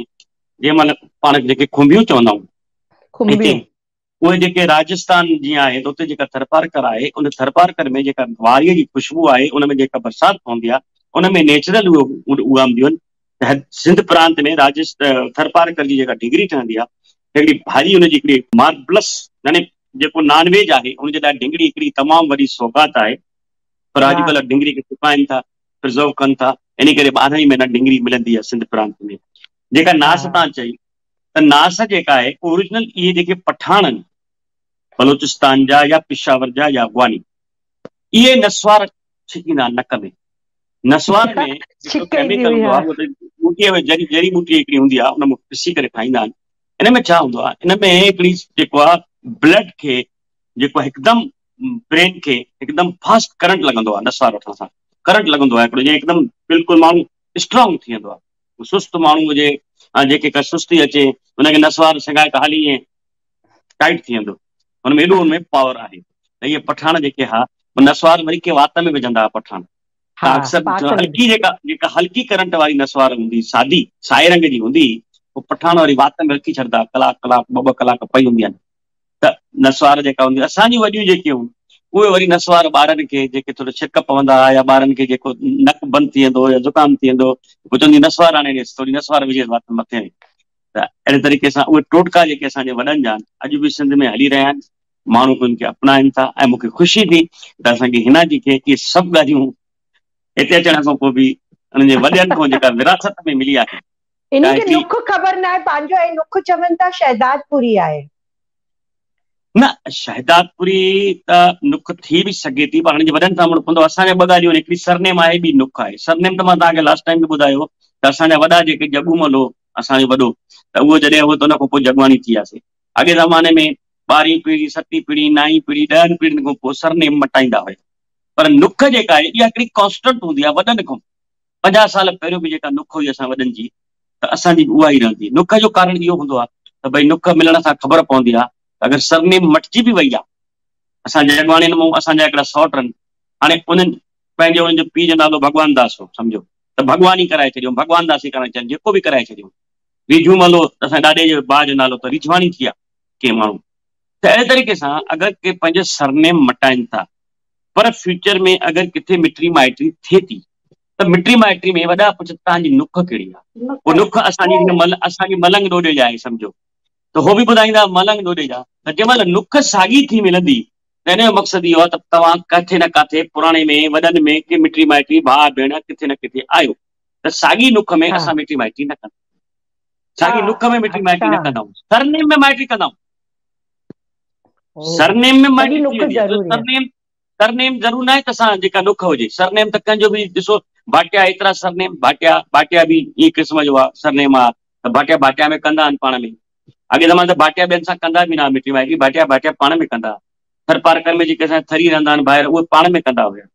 جنهن مهل پاڻ جيڪي کنڀيون چوندا آهيون هتي کنڀيون. اهي جيڪي راجسٿان جيئن آهي ته اتي جيڪا ٿرپارڪر آهي ان ٿرپارڪر ۾ جيڪا واريء جي خوشبو آهي ان ۾ جيڪا برسات پوندي آهي ان ۾ نيچرل اهي اگامنديون آهن ته سنڌ پرانت ۾ راجست ٿرپارڪر جي جيڪا ڍگري ٺهندي آهي هڪڙي ڀاڄي ان جي هڪڙي ماربلس يعني جيڪو نان ويج آهي ان جي لاء ڍنگڙي هڪڙي تمام وڏي سوغات آهي پر واهه اڄڪلهه ڍنگري کي سڪائن ٿا پرزرو ڪن ٿا ان ڪري 12 ئي مهينا ڍنگري ملندي آهي سنڌ پرانت ۾ جيڪا ناس ها تان چئي ته ناس جيڪا آهي اوريجنل اهي جيڪي پٺاڻ آهن بلوچستان جا يا پشاور جا يا افغاني اهي نسوار ڇڪيندا آهن نڪ ۾. نسوار ۾ هڪڙو ڇڪ ايندي ڪيميڪل هئي هوندو ها آهي اهو ٻوٽي ۾ جڙي جڙي ٻوٽي هڪڙي هوندي آهي ان مان پسي ڪري ٺاهيندا آهن. ان ۾ ڇا هوندو آهي ان ۾ هڪڙي جيڪو آهي بلڊ کي جيڪو هڪدم برين کي هڪدم فاسٽ ڪرنٽ لڳندو آهي نسوار وٺڻ سان ڪرنٽ لڳندو آهي هڪڙو جيئن هڪدم بلڪل ماڻهو اسٽرانگ ٿي ويندو آهي. سست ماڻهو هجي ۽ جيڪي ڪا سستي اچي ان کي نسوار سنگهائي ته هلي ائين ٽائيٽ ٿي ويندو. هن ۾ ايڏو هن ۾ پاور آهي ته اهي پٺاڻ جيڪي ها نسوار وري ڪي وات ۾ وجهندا ها پٺاڻ. ها ته اڪثر وات ۾ هلڪي جيڪا جيڪا هلڪي ڪرنٽ واري نسوار هوندي سادي سائي رنگ جي هوندي پوء پٺاڻ وري وات ۾ رکي ڇڏندا ڪلاڪ ڪلاڪ ٻه ٻه ڪلاڪ پئي هوندي آهن. ته نسوار جيڪا هوندي اسان جون وڏيون جيڪي هيون اهي وري نسوار ٻارن کي جيڪي ٿورو ڇڪ پوندا هئا يا ٻارن کي جيڪو نڪ بند ٿي ويندو هو يا زڪام ٿي ويندو هو پوء چوندي نسوار آڻي ڏيس ٿوري نسوار وجهيس وات ۾ مٿي ۾ ته اهڙي طريقي سان اهي ٽوٽڪا جيڪي اسان جي وڏن جا آهن اڄ به سنڌ ۾ هلي رهيا آهن ماڻهو انهن کي اپنائن ٿا ۽ مون کي خوشي ٿي ته اسان کي هنا جي کي اهي سڀ ڳالهيون هتي اچڻ کان پوء به انهن جي وڏن کان جيڪا وراثت ۾ ملي آهي انهن کي نک خبر ناهي پنهنجو ۽ نک چون ٿا شهدادپوري آهي. نه شهدادپوري ته نک ٿي به سگهي ٿي پر هاڻي جي وڏن سان مڙ پوندو. اسان جا ٻه ڳالهيون آهن هڪڙي سرنيم آهي ٻي نک آهي. سرنيم ته مان توهان کي لاسٽ ٽائيم به ٻڌايو ته اسان جا وڏا جيڪي جڳومل هو اسان جو وڏو ته اهو جڏهن هو ته ان کان پوء جڳواڻي ٿي وياسي. اڳي زماني ۾ ٻارهين پيڙهي، ستين پيڙهي، نائين پيڙهي، ڏهن پيڙهين کان پوء سرنيم مٽائيندا هيا. پر نک جيڪا آهي اها هڪڙي ڪانسٽنٽ هوندي آهي وڏن کان. 50 سال پهريون به جيڪا نک هئي اسان وڏن جي ته اسان جي به اها ئي رهندي. نک جو ڪارڻ اهو هوندو آهي ته ڀئي نک ملڻ سان خبر پوندي آهي ته اگر سرنيم مٽجي به وئي آهي اسان جڳواڻين مون اسان جا هڪڙا سئوٽ آهن هاڻي انهن پنهنجي انهن جو پيء جو نالو ڀڳوان داس هو سمجهو ته ڀڳواني ڪرائي ڇڏيو ڀڳوان داس ئي ڪرائي ڇڏيو جيڪو به ڪرائي ڇڏيو ريجهومل هو اسان جي ڏاڏي جي ڀاء جو نالو ته ريجهواڻي ٿي ويا ڪي ماڻهو ته اهڙي طريقي سان اگر ڪي پنهنجو سرنيم مٽائن ٿا پر فيوچر ۾ اگر ڪٿي مٽي مائٽي ٿئي ٿي ته مٽي مائٽي ۾ وڏا پڇ توهان جي نک ڪهڙي آهي پوء نک اسان جي مل اسان جي ملنگ ڏوڏي جا آهي سمجهو ته هو به ٻڌائيندا ملنگ ڏوڏي جا ته جنهن مهل نک ساڳي ٿي ملندي ته ان جو مقصد اهو آهي ته توهان ڪٿي نه ڪاٿي پراڻي ۾ وڏن ۾ ڪي مٽي مائٽي ڀاء ڀيڻ ڪٿي نه ڪٿي آهيو ته ساڳي نک ۾ اسان مٽي مائٽي نه ڪندا ساڳي نک ۾ مٽي مائٽي نه ڪندا آهيون سرنيم ۾ مائٽي ڪندا آهيون سرنيم ۾ مائٽي ٿي ويندي آهي. سرنيم سرنيم ضرور ناهي ته اسان جيڪا ڏک هجي سرنيم ته ڪنهن جو به ڏسو ڀاٽيا ايترا سرنيم ڀاٽيا ڀاٽيا به ائين قسم جو آهي سرنيم آهي ته ڀاٽيا ڀاٽيا ۾ ڪندا آهن پاڻ ۾ اڳي زماني ته ڀاٽيا ٻين سان ڪندا به نه مٽي مائٽي ڀاٽيا ڀاٽيا پاڻ ۾ ڪندا ٿر پارڪر ۾ جيڪي اسان ٿري رهندا آهن ڀائر اهي پاڻ ۾ ڪندا هيا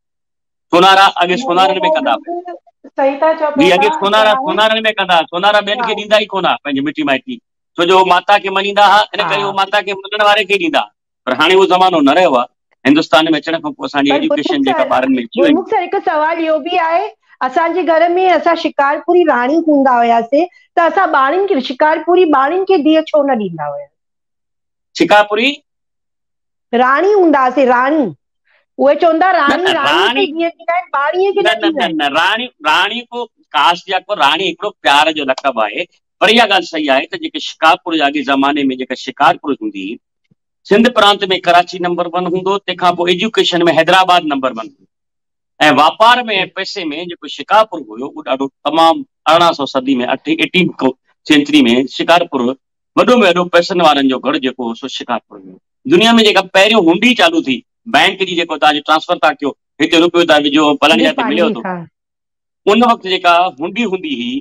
سونارا اڳي سونارن ۾ ڪندا هيا صحيح ٿا چئو جي اڳي سونارا سونارن ۾ ڪندا سونارا ٻين کي ڏيندا ئي ڪونه پنهنجي مٽي مائٽي ڇو جو هو ماتا کي مڃيندا ها ان ڪري هو ماتا کي مڃڻ واري کي ڏيندا پر هاڻي اهو زمانو نه رهيو آهي هندستان ۾ اچڻ کان پوء اسان جي ايجوڪيشن جيڪا ٻارن ۾ اچي وئي. گرمک سر هڪ سوال اهو به آهي اسان جي گهر ۾ اسان شڪارپوري راڻي هوندا هياسي ته اسان ٻاڻين کي شڪارپوري ٻاڻين کي ڌيء ڇو نه ڏيندا هيا. شڪارپوري راڻي هوندا هئاسي راڻي اهي چوندا راڻي راڻي کي ڌيء ڏيندا آهن ٻاڻيء کي نه ڏيندا آهن. نه راڻي راڻي ڪو ڪاسٽ يا ڪو راڻي هڪڙو پيار جو لقب آهي پر اها ڳالهه صحيح آهي ته جيڪي شڪارپور جا اڳي زماني ۾ جيڪا شڪارپور هوندي هئي سنڌ پرانت ۾ ڪراچي نمبر ون هوندو تنهن کان پوء ايجوڪيشن ۾ حيدرآباد نمبر ون هوندو ۽ واپار ۾ ۽ پئسي ۾ جيڪو شڪارپور هيو اهو ڏاڍو تمام 18 سو صدي ۾ ايٽين سينچري ۾ شڪارپور وڏو ۾ وڏو پئسن وارن جو گهر جيڪو هو سو شڪارپور ۾ هو. دنيا ۾ جيڪا پهريون هنڊي چالو ٿي بئنڪ جي جيڪو توهان ٽرانسفر ٿا ڪيو هتي روپيو ٿا وجهو ۽ فلاڻي جاء تي مليو ٿو ان وقت جيڪا هنڊي هوندي هئي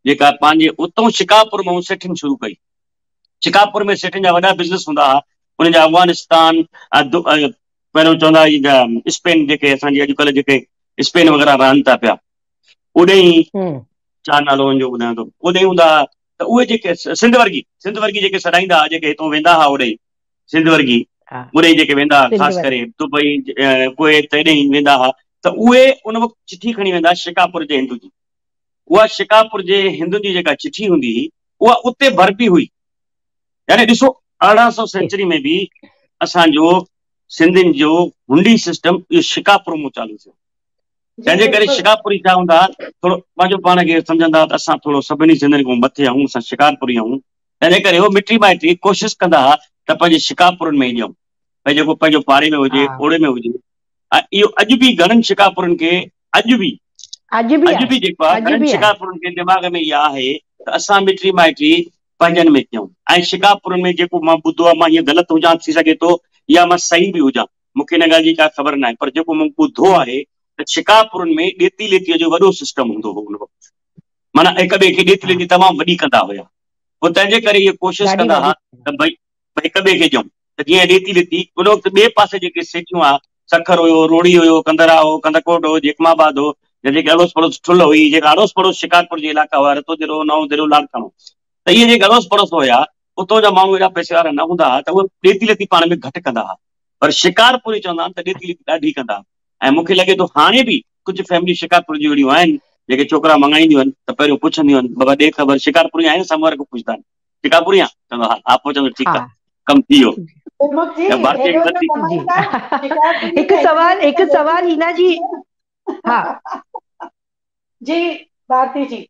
جيڪا پنهنجي اتون شڪارپور مان سيٺين شروع ڪئي. شڪارپور ۾ سيٺين جا وڏا بزنس هوندا هئا انهن جا افغانستان پهريون چوندا هئا اسپين جيڪي اسان جي اڄڪلهه جيڪي اسپين وغيره رهن ٿا پيا اوڏي ڇا نالو ان جو ٻڌايان ٿو اوڏي هوندا هئا ته اهي جيڪي سنڌ ورگي سنڌ ورگي جيڪي سڏائيندا هئا جيڪي هتون ويندا هئا اوڏي سنڌ ورگي اوڏي جيڪي ويندا هئا خاص ڪري دبئي ڪويت هيڏي ويندا هئا ته اهي ان وقت چٺي کڻي ويندا شڪارپور جي هندو جي. اها شڪارپور جي هندن جي جيڪا چٺي هوندي هئي اها اتي ڀربي هئي. يعني ڏسو 1800 سينچري ۾ به اسان جو سنڌين جو هنڊي سسٽم اهو شڪارپور مون چالو ٿيو. تنهن جي ڪري شڪارپوري ڇا هوندا هئا ٿورو پنهنجو پاڻ کي سمجهندا هئا ته اسان ٿورو سڀني سنڌين کان مٿي آهيون اسان شڪارپوري آهيون. تنهن جي ڪري هو مٽي مائٽي ڪوشش ڪندا هئا ته پنهنجي شڪارپورن ۾ ئي ڏيون، ڀئي جيڪو پنهنجو پاڙي ۾ هجي اوڙي ۾ هجي. ۽ اهو اڄ به گهڻن شڪارپورن کي اڄ به اڄ به اڄ به جيڪو آهي گهڻن شڪارپورن کي دماغ ۾ اها آهي ته اسان مٽي مائٽي پنهنجن ۾ ڪيون. ۽ شڪارپورن ۾ جيڪو مان ٻڌو آهي، مان هيئن غلط هجان ٿي سگهي ٿو يا مان صحيح به هجان، مون کي ان ڳالهه جي ڪا خبر ناهي، پر جيڪو مون ٻڌو آهي ته شڪارپورن ۾ ڏيتي ليتيء جو وڏو سسٽم هوندو هو ان وقت، معنيٰ هڪ ٻئي کي ڏيتي ليتي تمام وڏي ڪندا هيا. پوء تنهن جي ڪري اهي ڪوشش ڪندا هئا ته ڀئي هڪ ٻئي کي ڏيون ته جيئن ڏيتي ليتي. ان وقت ٻئي پاسي جيڪي سيٺيون هئا، سکر هيو، روهڙي هيو، ڪنڌرا هو، ڪنڌڪوٽ هو، جيڪب آباد هو، يا جيڪي اڙوس پڙوس ٺل هئي، جيڪا اڙوس پڙوس شڪارپور جي علائقا هئا، رتو ديرو، نئون ديرو، لاڙڪاڻو، ته اهي جيڪي اڙوس پڙوس هيا، اتان جا ماڻهو ايڏا پئسي وارا نه هوندا هئا ته اهي ڏيتي ليتي پاڻ ۾ گهٽ ڪندا هئا، پر شڪارپوري چوندا آهن ته ڏيتي ليتي ڏاڍي ڪندا هئا. ۽ مون کي لڳي ٿو هاڻي به ڪجهه فيمليون شڪارپور جون اهڙيون آهن، جيڪي ڇوڪرا مڱائينديون آهن ته پهريون پڇنديون آهن، بابا ڏي خبر شڪارپوري آهين؟ سامهون واري کان پڇندا آهن، شڪارپوري آهين؟ چوندو ها ها، پوء چوندو ٺيڪ آهي، ڪم ٿي ويو. هڪ سوال هڪ سوال هينا جي. ها جي ڀارتي جي.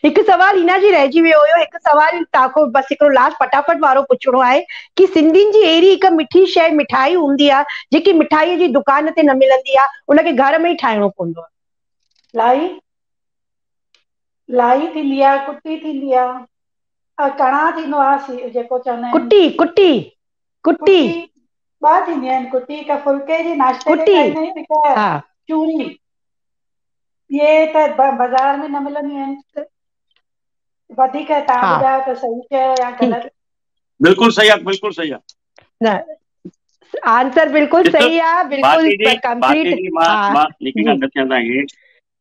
هڪ سوال هينا جي رهجي ويو هيو، هڪ سوال توهان کان بس هڪڙو لاسٽ فٽافٽ وارو پڇڻو آهي ڪي سنڌين جي اهڙي هڪ مٺي شيء مٺائي هوندي آهي جيڪي مٺائي جي دڪان تي نه ملندي آهي، ان کي گهر ۾ ئي ٺاهڻو پوندو آهي؟ لائي لائي ٿيندي آهي، ڪٽي ٿيندي آهي، ڪڻا ٿيندو آهي جيڪو چوندا آهن. ڪٽي ڪٽي ڪٽي ٻه ٿينديون آهن ڪٽي، هڪ ڦلڪي جي ناشتي تي کائيندا آهيون، هڪ چوري. اهي ته بازار ۾ نه ملنديون آهن. وڌيڪ توهان ٻڌايو ته صحيح چيو يا غلط؟ بلڪل صحيح آهي، بلڪل صحيح آهي. نه آنسر بلڪل صحيح آهي، بلڪل ڪمپليٽ. مان هڪ ڳالهه ڏسان توهان کي،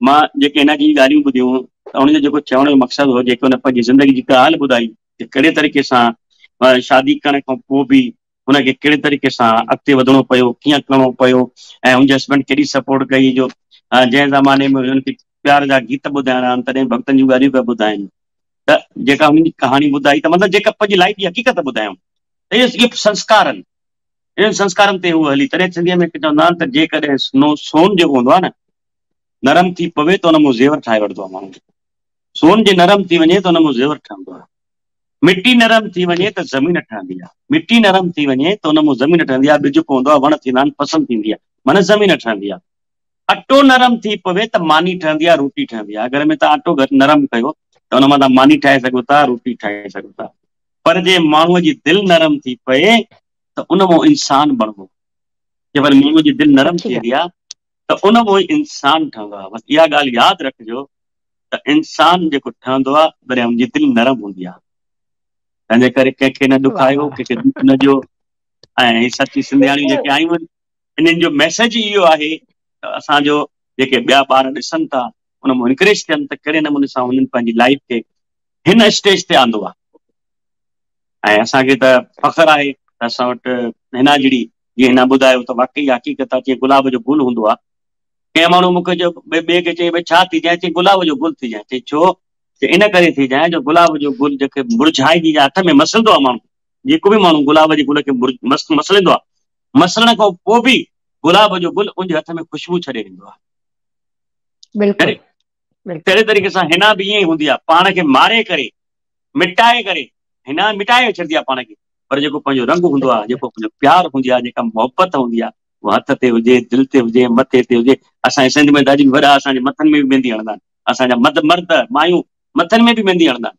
مان جيڪي هن جي ڳالهيون ٻڌيون ته ان جو جيڪو چوڻ جو مقصد هو، جيڪو هن پنهنجي زندگي جي ڳالهه ٻڌائي ته ڪهڙي طريقي سان شادي ڪرڻ کان پوء به هن کي ڪهڙي طريقي سان اڳتي وڌڻو پيو، ڪيئن ڪرڻو پيو ۽ هن جي هسبنڊ ڪيڏي سپورٽ ڪئي جو جنهن زماني ۾ هن کي پيار جا گيت ٻڌائڻا آهن تڏهن ڀڳتن جون ڳالهيون پيا ٻڌائين، ته جيڪا هن جي ڪهاڻي ٻڌائي ته مطلب جيڪا پنهنجي لائف جي حقيقت ٻڌايائون ته اهي سنسڪار آهن، انهن سنسڪارن تي هو هلي. تڏهن سنڌيء ۾ چوندا آهن ته جيڪڏهن سنو سون جيڪو هوندو آهي نه نرم ٿي پوي ته ان مان زيور ٺاهي وٺندو آهي ماڻهو. سون جي نرم ٿي وڃي ته ان مان زيور ٺهندو آهي. مٽي نرم ٿي وڃي ته زمين ٺهندي آهي. مٽي نرم ٿي وڃي ته ان مان زمين ٺهندي آهي، ٻج پوندو آهي، وڻ ٿيندا آهن، فصل ٿيندي آهي، معنيٰ زمين ٺهندي آهي. اٽو نرم ٿي پوي ته ماني ٺهندي آهي، روٽي ٺهندي آهي. گهر ۾ توهان اٽو گهٽ نرم ڪيو ته ان مان توهان ماني ٺاهي سگهو ٿا، روٽي ٺاهي سگهو ٿا. پر جي ماڻهوء جي دل نرم ٿي پئي ته ان مان انسان بڻبو. جي وري ماڻهوء جي دل نرم ٿي ويندي آهي ته ان مان ئي انسان ٺهندو آهي. بس اها ڳالهه ياد رکجو ته انسان جيڪو ٺهندو آهي تڏهن ان جي دل نرم هوندي آهي. تنهن جي ڪري ڪنهن کي نه ڏکايو، ڪنهن کي ڏک نه ڏيو. ۽ هي سچي سنڌياڻيون جيڪي آيون آهن انهن جو ميسيج ئي اهو آهي ته اسان جو جيڪي ٻيا ٻار ڏسن ٿا ان مان انڪريج ٿين ته ڪهڙي نموني سان هنن پنهنجي لائيف کي هن اسٽيج تي آندو آهي. ۽ اسان کي ته فخر آهي ته اسان وٽ حنا جهڙي، جيئن حنا ٻڌايو ته واقعي حقيقت آهي جيئن گلاب جو گل هوندو آهي. ڪنهن ماڻهو مون کي چيو ٻئي کي چيائين ڀئي ڇا ٿي جانء؟ چيائين گلاب جو گل ٿي جانء. چيائين ڇو؟ چيائين ان ڪري ٿي جانء جو گلاب جو گل جيڪي مرجهائجي يا هٿ ۾ مسلندو آهي ماڻهو، جيڪو به ماڻهو گلاب جي گل کي مسلندو آهي، مسلڻ کان پوء به گلاب جو گل ان جي هٿ ۾ خوشبو ڇڏي ويندو آهي. بلڪل. تهڙي طريقي سان حنا به ائين ئي هوندي آهي، پاڻ کي ماري ڪري، مٽائي ڪري، حنا مٽائي ڇڏندي آهي پاڻ کي، پر جيڪو پنهنجو رنگ هوندو آهي، جيڪو پنهنجو پيار هوندي آهي، جيڪا محبت هوندي آهي، اها هٿ تي هجي، دل تي هجي، مٿي تي هجي. اسان جي سنڌ ۾ ته اڄ به وڏا اسان جي مٿن ۾ به ميندي هڻندا آهن. اسان جا مد مرد، مايون مٿن ۾ به ميندي هڻندا آهن.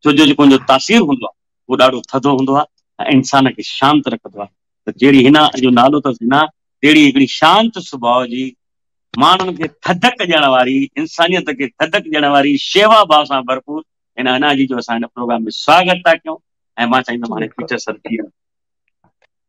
ڇو جو جيڪو ان جو تاثير هوندو آهي، اهو ڏاڍو ٿڌو هوندو آهي ۽ انسان کي شانت رکندو آهي. ته جهڙي حنا جو نالو اٿس حنا، تهڙي هڪڙي شانت سڀاء جي ماڻهن کي ٿڌڪ ڏيڻ واري، انسانيت کي ٿڌڪ ڏيڻ واري شيوا ڀاء سان ڀرپور هن حنا جي جو اسان هن پروگرام ۾ سواگت ٿا ڪيون ۽ مان چاهيندم هاڻي بلڪل. ٽيچر سر جي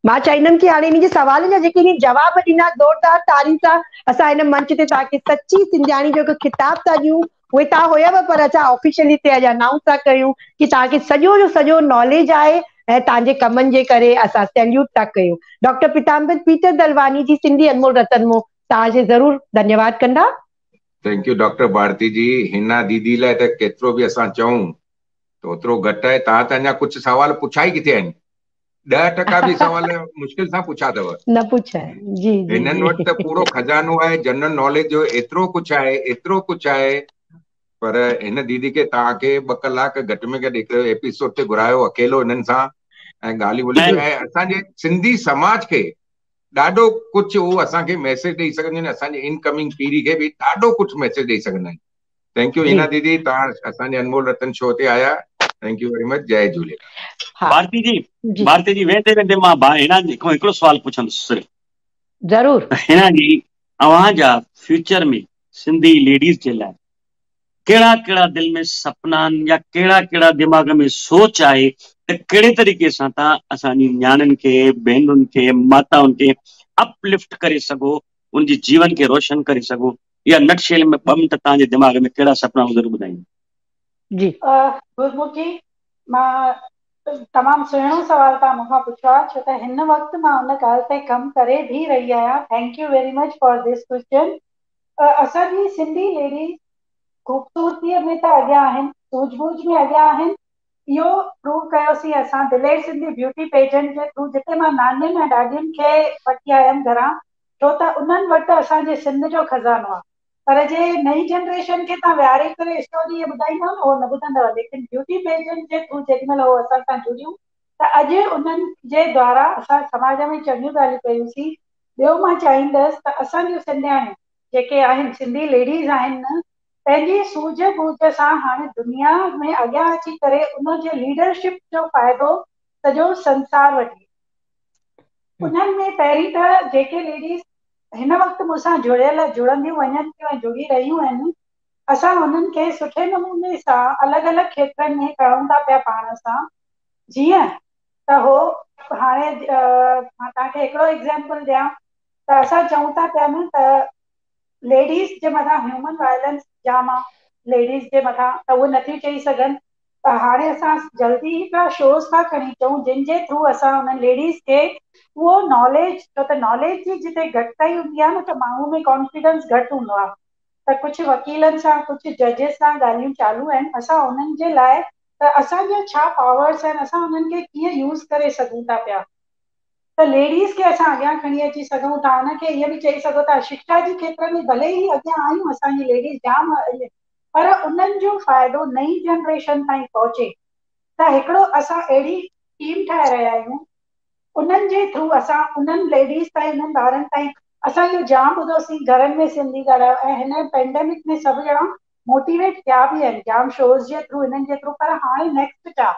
مان چاهيندم ڪي هاڻي انهي جي سوالن جا جيڪي انهي جواب ڏنا زوردار تاڙين سان اسان هن منچ تي توهان کي سچي سنڌياڻي جو هڪ خطاب ٿا ڏيون اهي توهان هيو پر اسان آفيشلي هتي اڄ انائونس ٿا ڪيون ڪي توهان کي سڄو جو سڄو ناليج آهي ऐं तव्हांजे कमनि जे करे असां सैल्यूट था कयूं। डॉक्टर पीताम्बर पीटर दलवानी जी सिंधी अनमोल रतन मों तव्हांजे ज़रूरु धन्यवाद कंदा। Thank you doctor Bharti ji. Hina दीदी लाइ त केतिरो बि असां चऊं त ओतिरो घटि आहे। तव्हां त अञा कुझु सवाल पुछा ई किथे आहिनि, 10% बि सवाल मुश्किल सां पुछा अथव। न पुछा आहिनि, जी जी। हिननि वटि त पूरो ख़ज़ानो आहे, जनरल नॉलेज जो एतिरो कुझु आहे, एतिरो कुझु आहे, पर हिन दीदी खे तव्हांखे 2 कलाक घटि में घटि हिकिड़ो एपिसोड ते घुरायो अकेलो हिननि सां ऐं ॻाल्हियूं ॿोलियूं। ऐं असांजे सिंधी समाज खे ॾाढो कुझु उहो असांखे मैसेज ॾेई सघंदियूं आहिनि, असांजे इनकमिंग पीढ़ी खे बि ॾाढो कुझु मैसेज ॾेई सघंदा आहिनि। Thank you Hina दीदी, तव्हां असांजे अनमोल रतन शो ते आया। Thank you very much. जय झूलेलाल। भारती जी, भारती जी, वेंदे वेंदे मां हिना जी खां हिकिड़ो सुवाल पुछंदुसि सिर्फ़। ज़रूरु। हिना जी, अव्हां जा फ्यूचर में सिंधी लेडीज़ जे लाइ कहिड़ा कहिड़ा दिलि में सपना आहिनि या कहिड़ा कहिड़ा दिमाग़ में सोच आहे त कहिड़े तरीक़े सां तव्हां असांजी नियाणियुनि खे, भेनरुनि खे, माताउनि खे अपलिफ्ट करे सघो, उनजे जीवन खे रोशन करे सघो? इहा नटशेल में 2 मिंट तव्हांजे दिमाग़ में कहिड़ा सपना ज़रूरु ॿुधाईंदो। जी। गुरमुख जी, मां तमामु सुहिणो सवाल तव्हां मूंखां पुछियो आहे, छो त हिन वक़्तु मां उन ॻाल्हि ते कमु करे बि रही आहियां। Thank you very much for this question. असांजी सिंधी लेडीज़ ख़ूबसूरतीअ में त अॻियां आहिनि, सूझबूझ में अॻियां आहिनि। इहो प्रूव कयोसीं असां दिलेर सिंधी ब्यूटी पेजेंट जे थ्रू, जिते मां नानियुनि ऐं ॾाॾियुनि खे वठी आयुमि घरां, छो त उन्हनि वटि असांजे सिंध जो ख़ज़ानो आहे। पर जे नई जनरेशन खे तव्हां विहारे करे स्टोरी इहा ॿुधाईंदव न, उहो न ॿुधंदव। लेकिन ब्यूटी पेजेंट जे थ्रू जेॾी महिल उहो असां सां जुड़ियूं त अॼु उन्हनि जे द्वारा असां समाज में चङियूं ॻाल्हियूं कयूंसीं। ॿियो मां चाहींदसि त असांजूं सिंधियाणियूं जेके आहिनि, सिंधी लेडीज़ आहिनि न, पंहिंजी सूझ बूझ सां हाणे दुनिया में अॻियां अची करे उनजे लीडरशिप जो फ़ाइदो सॼो संसार वठे। उन्हनि में पहिरीं त जेके लेडीज़ हिन वक़्तु मूंसां जुड़ियल जुड़ंदियूं वञनि थियूं ऐं जुड़ी रहियूं आहिनि, असां उन्हनि खे सुठे नमूने सां अलॻि अलॻि क्षेत्रनि में कयूं था पिया पाण सां, जीअं त हो हाणे मां तव्हांखे हिकिड़ो एग्ज़ाम्पल ॾियां त असां चऊं था पिया न त लेडीज़ जे मथां ह्यूमन वायलेंस जाम आहे, लेडीज़ जे मथां त उहे नथियूं चई सघनि। त हाणे असां जल्दी हिकिड़ा शोज़ था खणी अचूं जिन जे थ्रू असां उन्हनि लेडीज़ खे उहो नॉलेज, छो त नॉलेज जी जिते घटिताई हूंदी आहे न त माण्हू में कॉन्फिडेंस घटि हूंदो आहे। त कुझु वकीलनि सां, कुझु जजिस सां ॻाल्हियूं चालू आहिनि असां उन्हनि जे लाइ त असांजा छा पावर्स आहिनि, असां उन्हनि खे कीअं यूज़ करे सघूं था पिया। त लेडीज़ खे असां अॻियां खणी अची सघूं था। हुनखे इहो बि चई सघो था, शिक्षा जे क्षेत्र में भले ई अॻियां आहियूं असांजी लेडीज़ जाम, पर उन्हनि जो फ़ाइदो नई जनरेशन ताईं पहुचे। त हिकिड़ो असां अहिड़ी टीम ठाहे रहिया आहियूं, उन्हनि जे थ्रू असां उन्हनि लेडीज़ ताईं, उन्हनि ॿारनि ताईं असां इहो जाम ॿुधोसीं, घरनि में सिंधी ॻाल्हायो। ऐं हिन पेंडेमिक में सभु ॼणा मोटिवेट थिया बि आहिनि जाम शोज़ जे थ्रू, हिननि जे थ्रू। पर हाणे नेक्स्ट छा,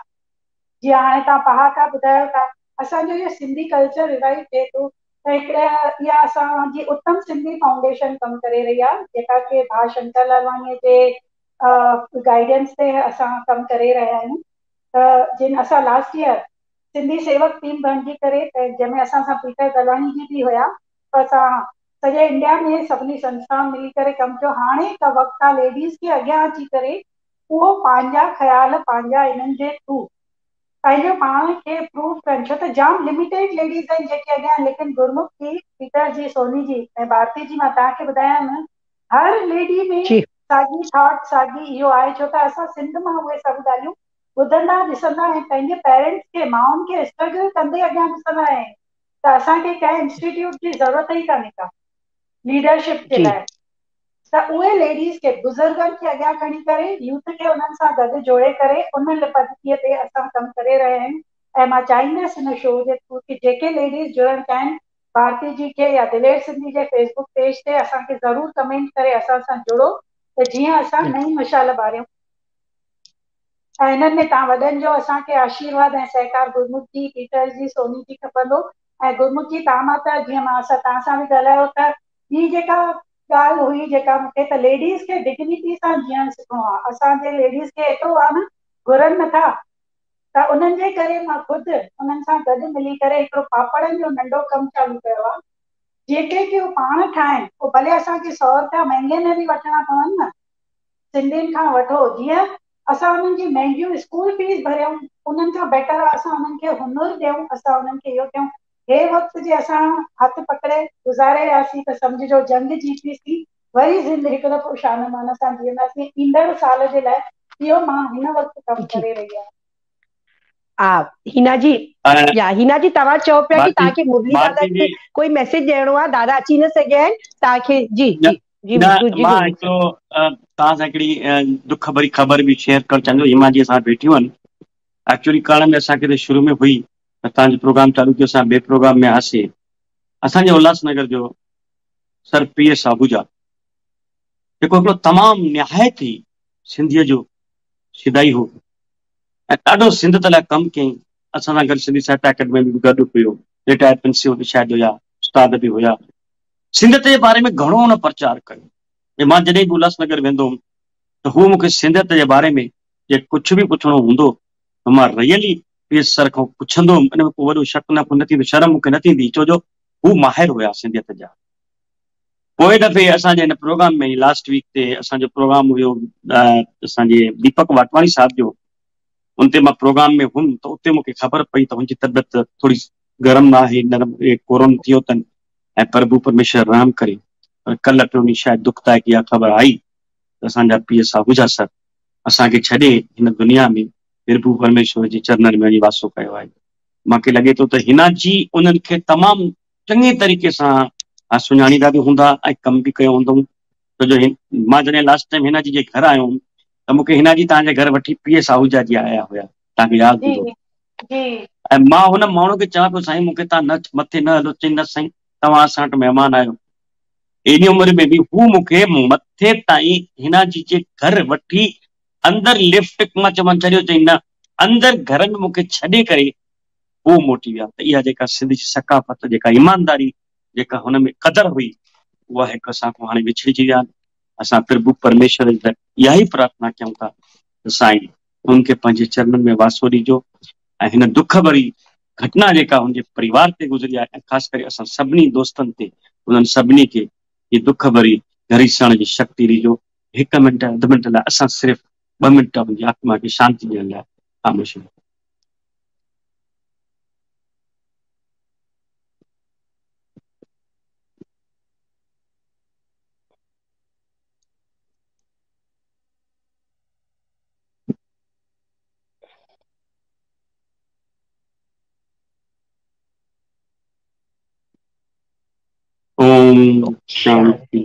जीअं हाणे तव्हां पहाका ॿुधायो था, असांजो इहो सिंधी कल्चर रिवाइव थिए थो। त हिकिड़ा इहा असांजी उत्तम सिंधी फाउंडेशन कमु करे रही आहे, जेका की भाउ शंकर लालवाणीअ जे गाइडेंस ते असां कमु करे रहिया आहियूं। त जिन असां लास्ट ईयर सिंधी सेवक टीम बणिजी करे, जंहिंमें असां सां पीटर दलवाणी जी बि हुया, त असां सॼे इंडिया में सभिनी संस्थाउनि मिली करे कमु कयो। हाणे हिकु वक़्तु आहे लेडीज़ खे अॻियां अची करे उहो पंहिंजा ख़्याल पंहिंजा इन्हनि जे थ्रू पंहिंजो पाण खे प्रूव कनि, छो त जाम लिमिटेड लेडीज़ आहिनि जेके अॻियां। लेकिन गुरमुख जी, पीटर जी, सोनी जी ऐं भारती जी, मां तव्हांखे ॿुधायां न, हर लेडी में साॻी थॉट, साॻी इहो आहे, छो त असां सिंध मां उहे सभु ॻाल्हियूं ॿुधंदा ॾिसंदा ऐं पंहिंजे पेरेंट्स खे, माउनि खे स्ट्रगल कंदे अॻियां ॾिसंदा आहियूं। त असांखे कंहिं इंस्टीट्यूट जी ज़रूरत ई कान्हे का लीडरशिप जे लाइ। त उहे लेडीज़ खे, बुज़ुर्गनि खे अॻियां खणी करे, यूथ खे उन्हनि सां गॾु जोड़े करे उन पद्धतीअ ते असां कमु करे रहिया आहियूं। ऐं मां चाहींदसि हिन शो जे थ्रू की जेके लेडीज़ जुड़णु चाहिनि, भारती जी खे या दिलेर सिंधी जे फेसबुक पेज ते असांखे ज़रूरु कमेंट करे असां सां जुड़ो, त जीअं असां नई मशाल ॿारियूं। ऐं हिननि में तव्हां वॾनि जो असांखे आशीर्वाद ऐं सहकार गुरमुख जी, पीटर जी, सोनी जी खपंदो। ऐं गुरमुख जी, तव्हां मां त जीअं मां असां तव्हां सां बि ॻाल्हायो त ॿी जेका ॻाल्हि हुई जेका मूंखे त लेडीज़ खे डिग्निटी सां जीअणु सिखणो आहे। असांजे लेडीज़ खे एतिरो आहे न, घुरनि नथा, त उन्हनि जे करे मां ख़ुदि उन्हनि सां गॾु मिली करे हिकिड़ो पापड़नि जो नंढो कमु चालू कयो आहे, जेके की उहो पाण ठाहिनि, पोइ भले असांखे 100 रुपया महीने में बि वठणा पवनि न, सिंधियुनि खां वठो, जीअं اسان انهن جي مهنگيون اسڪول فيس ڀريون انهن کان بيٽر آهي اسان انهن کي هنر ڏيون اسان انهن کي اهو ڪيون هي وقت جي اسان هٿ پڪڙي گذاري وياسين ته سمجهجو جنگ جيتيسين وري زند هڪ دفعو شان مان سان جيئنداسين ايندڙ سال جي لاء اهو مان هن وقت ڪم ڪري رهي آهيان. ها هينا جي يا هينا جي توهان چئو پيا ڪي توهان کي مرلي دادا کي ڪوئي ميسيج ڏيڻو آهي دادا اچي نه سگهيا آهن توهان کي جي جي جي نه مان هڪڙو توهان سان هڪڙي دک ڀري خبر به شيئر ڪرڻ چاهيان ٿو هيما جي اسان ويٺيون آهن ايڪچولي ڪرڻ ۾ اسان کي ته شروع ۾ هئي ته توهان جو پروگرام چالو ٿيو اسان ٻئي پروگرام ۾ آسي اسان جي الهاس نگر جو سر پي ايس آهوجا جيڪو هڪڙو تمام نهايت ئي سنڌيء جو شدائي هو ۽ ڏاڍو سنڌ لاء ڪم ڪيائين. اسان سان گڏ سنڌي ساهتيه اڪيڊمي ۾ به گڏ هيو. رٽائرڊ پرنسپل به شايد هيا، استاد به هيا. سنڌيت جي باري ۾ گهڻو هن پرچار ڪيو ۽ مان جڏهن به الهاس نگر ويندو هوم ته هو مون کي سنڌيت جي باري ۾ جي ڪجهه به پڇڻو هوندو ته مان ريئلي پي ايس سر کان پڇندو هوم، ان ۾ ڪو وڏو شڪ نه ٿيندو، شرم مون کي نه ٿيندي ڇو جو هو ماهر هيا سنڌيت جا. پوئين دفعي اسان جي هن پروگرام ۾ لاسٽ ويڪ تي اسان جو پروگرام هيو اسان جي ديپڪ واٽواڻي صاحب جو ان تي مان پروگرام ۾ هئم ته اتي مونکي خبر پئي ته هن جي طبيعت ٿوري گرم نه آهي نرم ڪورونا ٿيو اٿن ۽ پرڀو پرميشور رحم ڪري پر ڪلهه ٽيون ڏينهن شايد دکدائڪ اها خبر آئي ته اسان جا پي ايس آهوجا سر اسان کي ڇڏي هن دنيا ۾ پرڀو پرميشور جي چرنن ۾ وڃي واسو ڪيو آهي مونکي لڳي ٿو ته هنا جي انهن کي تمام چڱي طريقي سان سڃاڻيندا به هوندا ۽ ڪم به ڪيو هوندئون ڇو جو مان جڏهن لاسٽ ٽائيم هينا جي جي گهر آيو هوم ته مونکي هينا جي توهان جي گهر وٺي پي ايس آهوجا جي آيا هيا توهان کي ياد هوندو ۽ مان هن ماڻهو کي چوان پيو سائين مونکي توهان نه مٿي نه هلو چئي نه سائين توهان اسان وٽ مهمان آهيو ايڏي عمر ۾ به هو مونکي مٿي تائين هينا جي جي گهر وٺي اندر لفٽ مان چوان چڙهيو چئي نه اندر گهر ۾ مونکي ڇڏي ڪري پوء موٽي ويا ته اها جيڪا سنڌ جي ثقافت جيڪا ايمانداري جيڪا هن ۾ قدر هئي اها هڪ اسان کان هاڻي وڇڙجي ويا آهن. اسان پرڀو پرميشور جي در اها ئي پرارٿنا ڪيون ٿا ته سائين هن کي پنهنجي چرنن ۾ واسو ڏجو ۽ هن دک ڀري گهٽنا جيڪا هن جي پريوار تي گذري آهي ۽ خاص ڪري اسان سڀني دوستن تي انهن سڀني کي هي دک ڀري گهڙي سهڻ جي شڪتي ڏجو. هڪ منٽ اڌ منٽ لاء اسان صرف ٻه منٽ هن جي آتما کي شانتي ڏيڻ لاء خاموش رهون. اوم شانتي.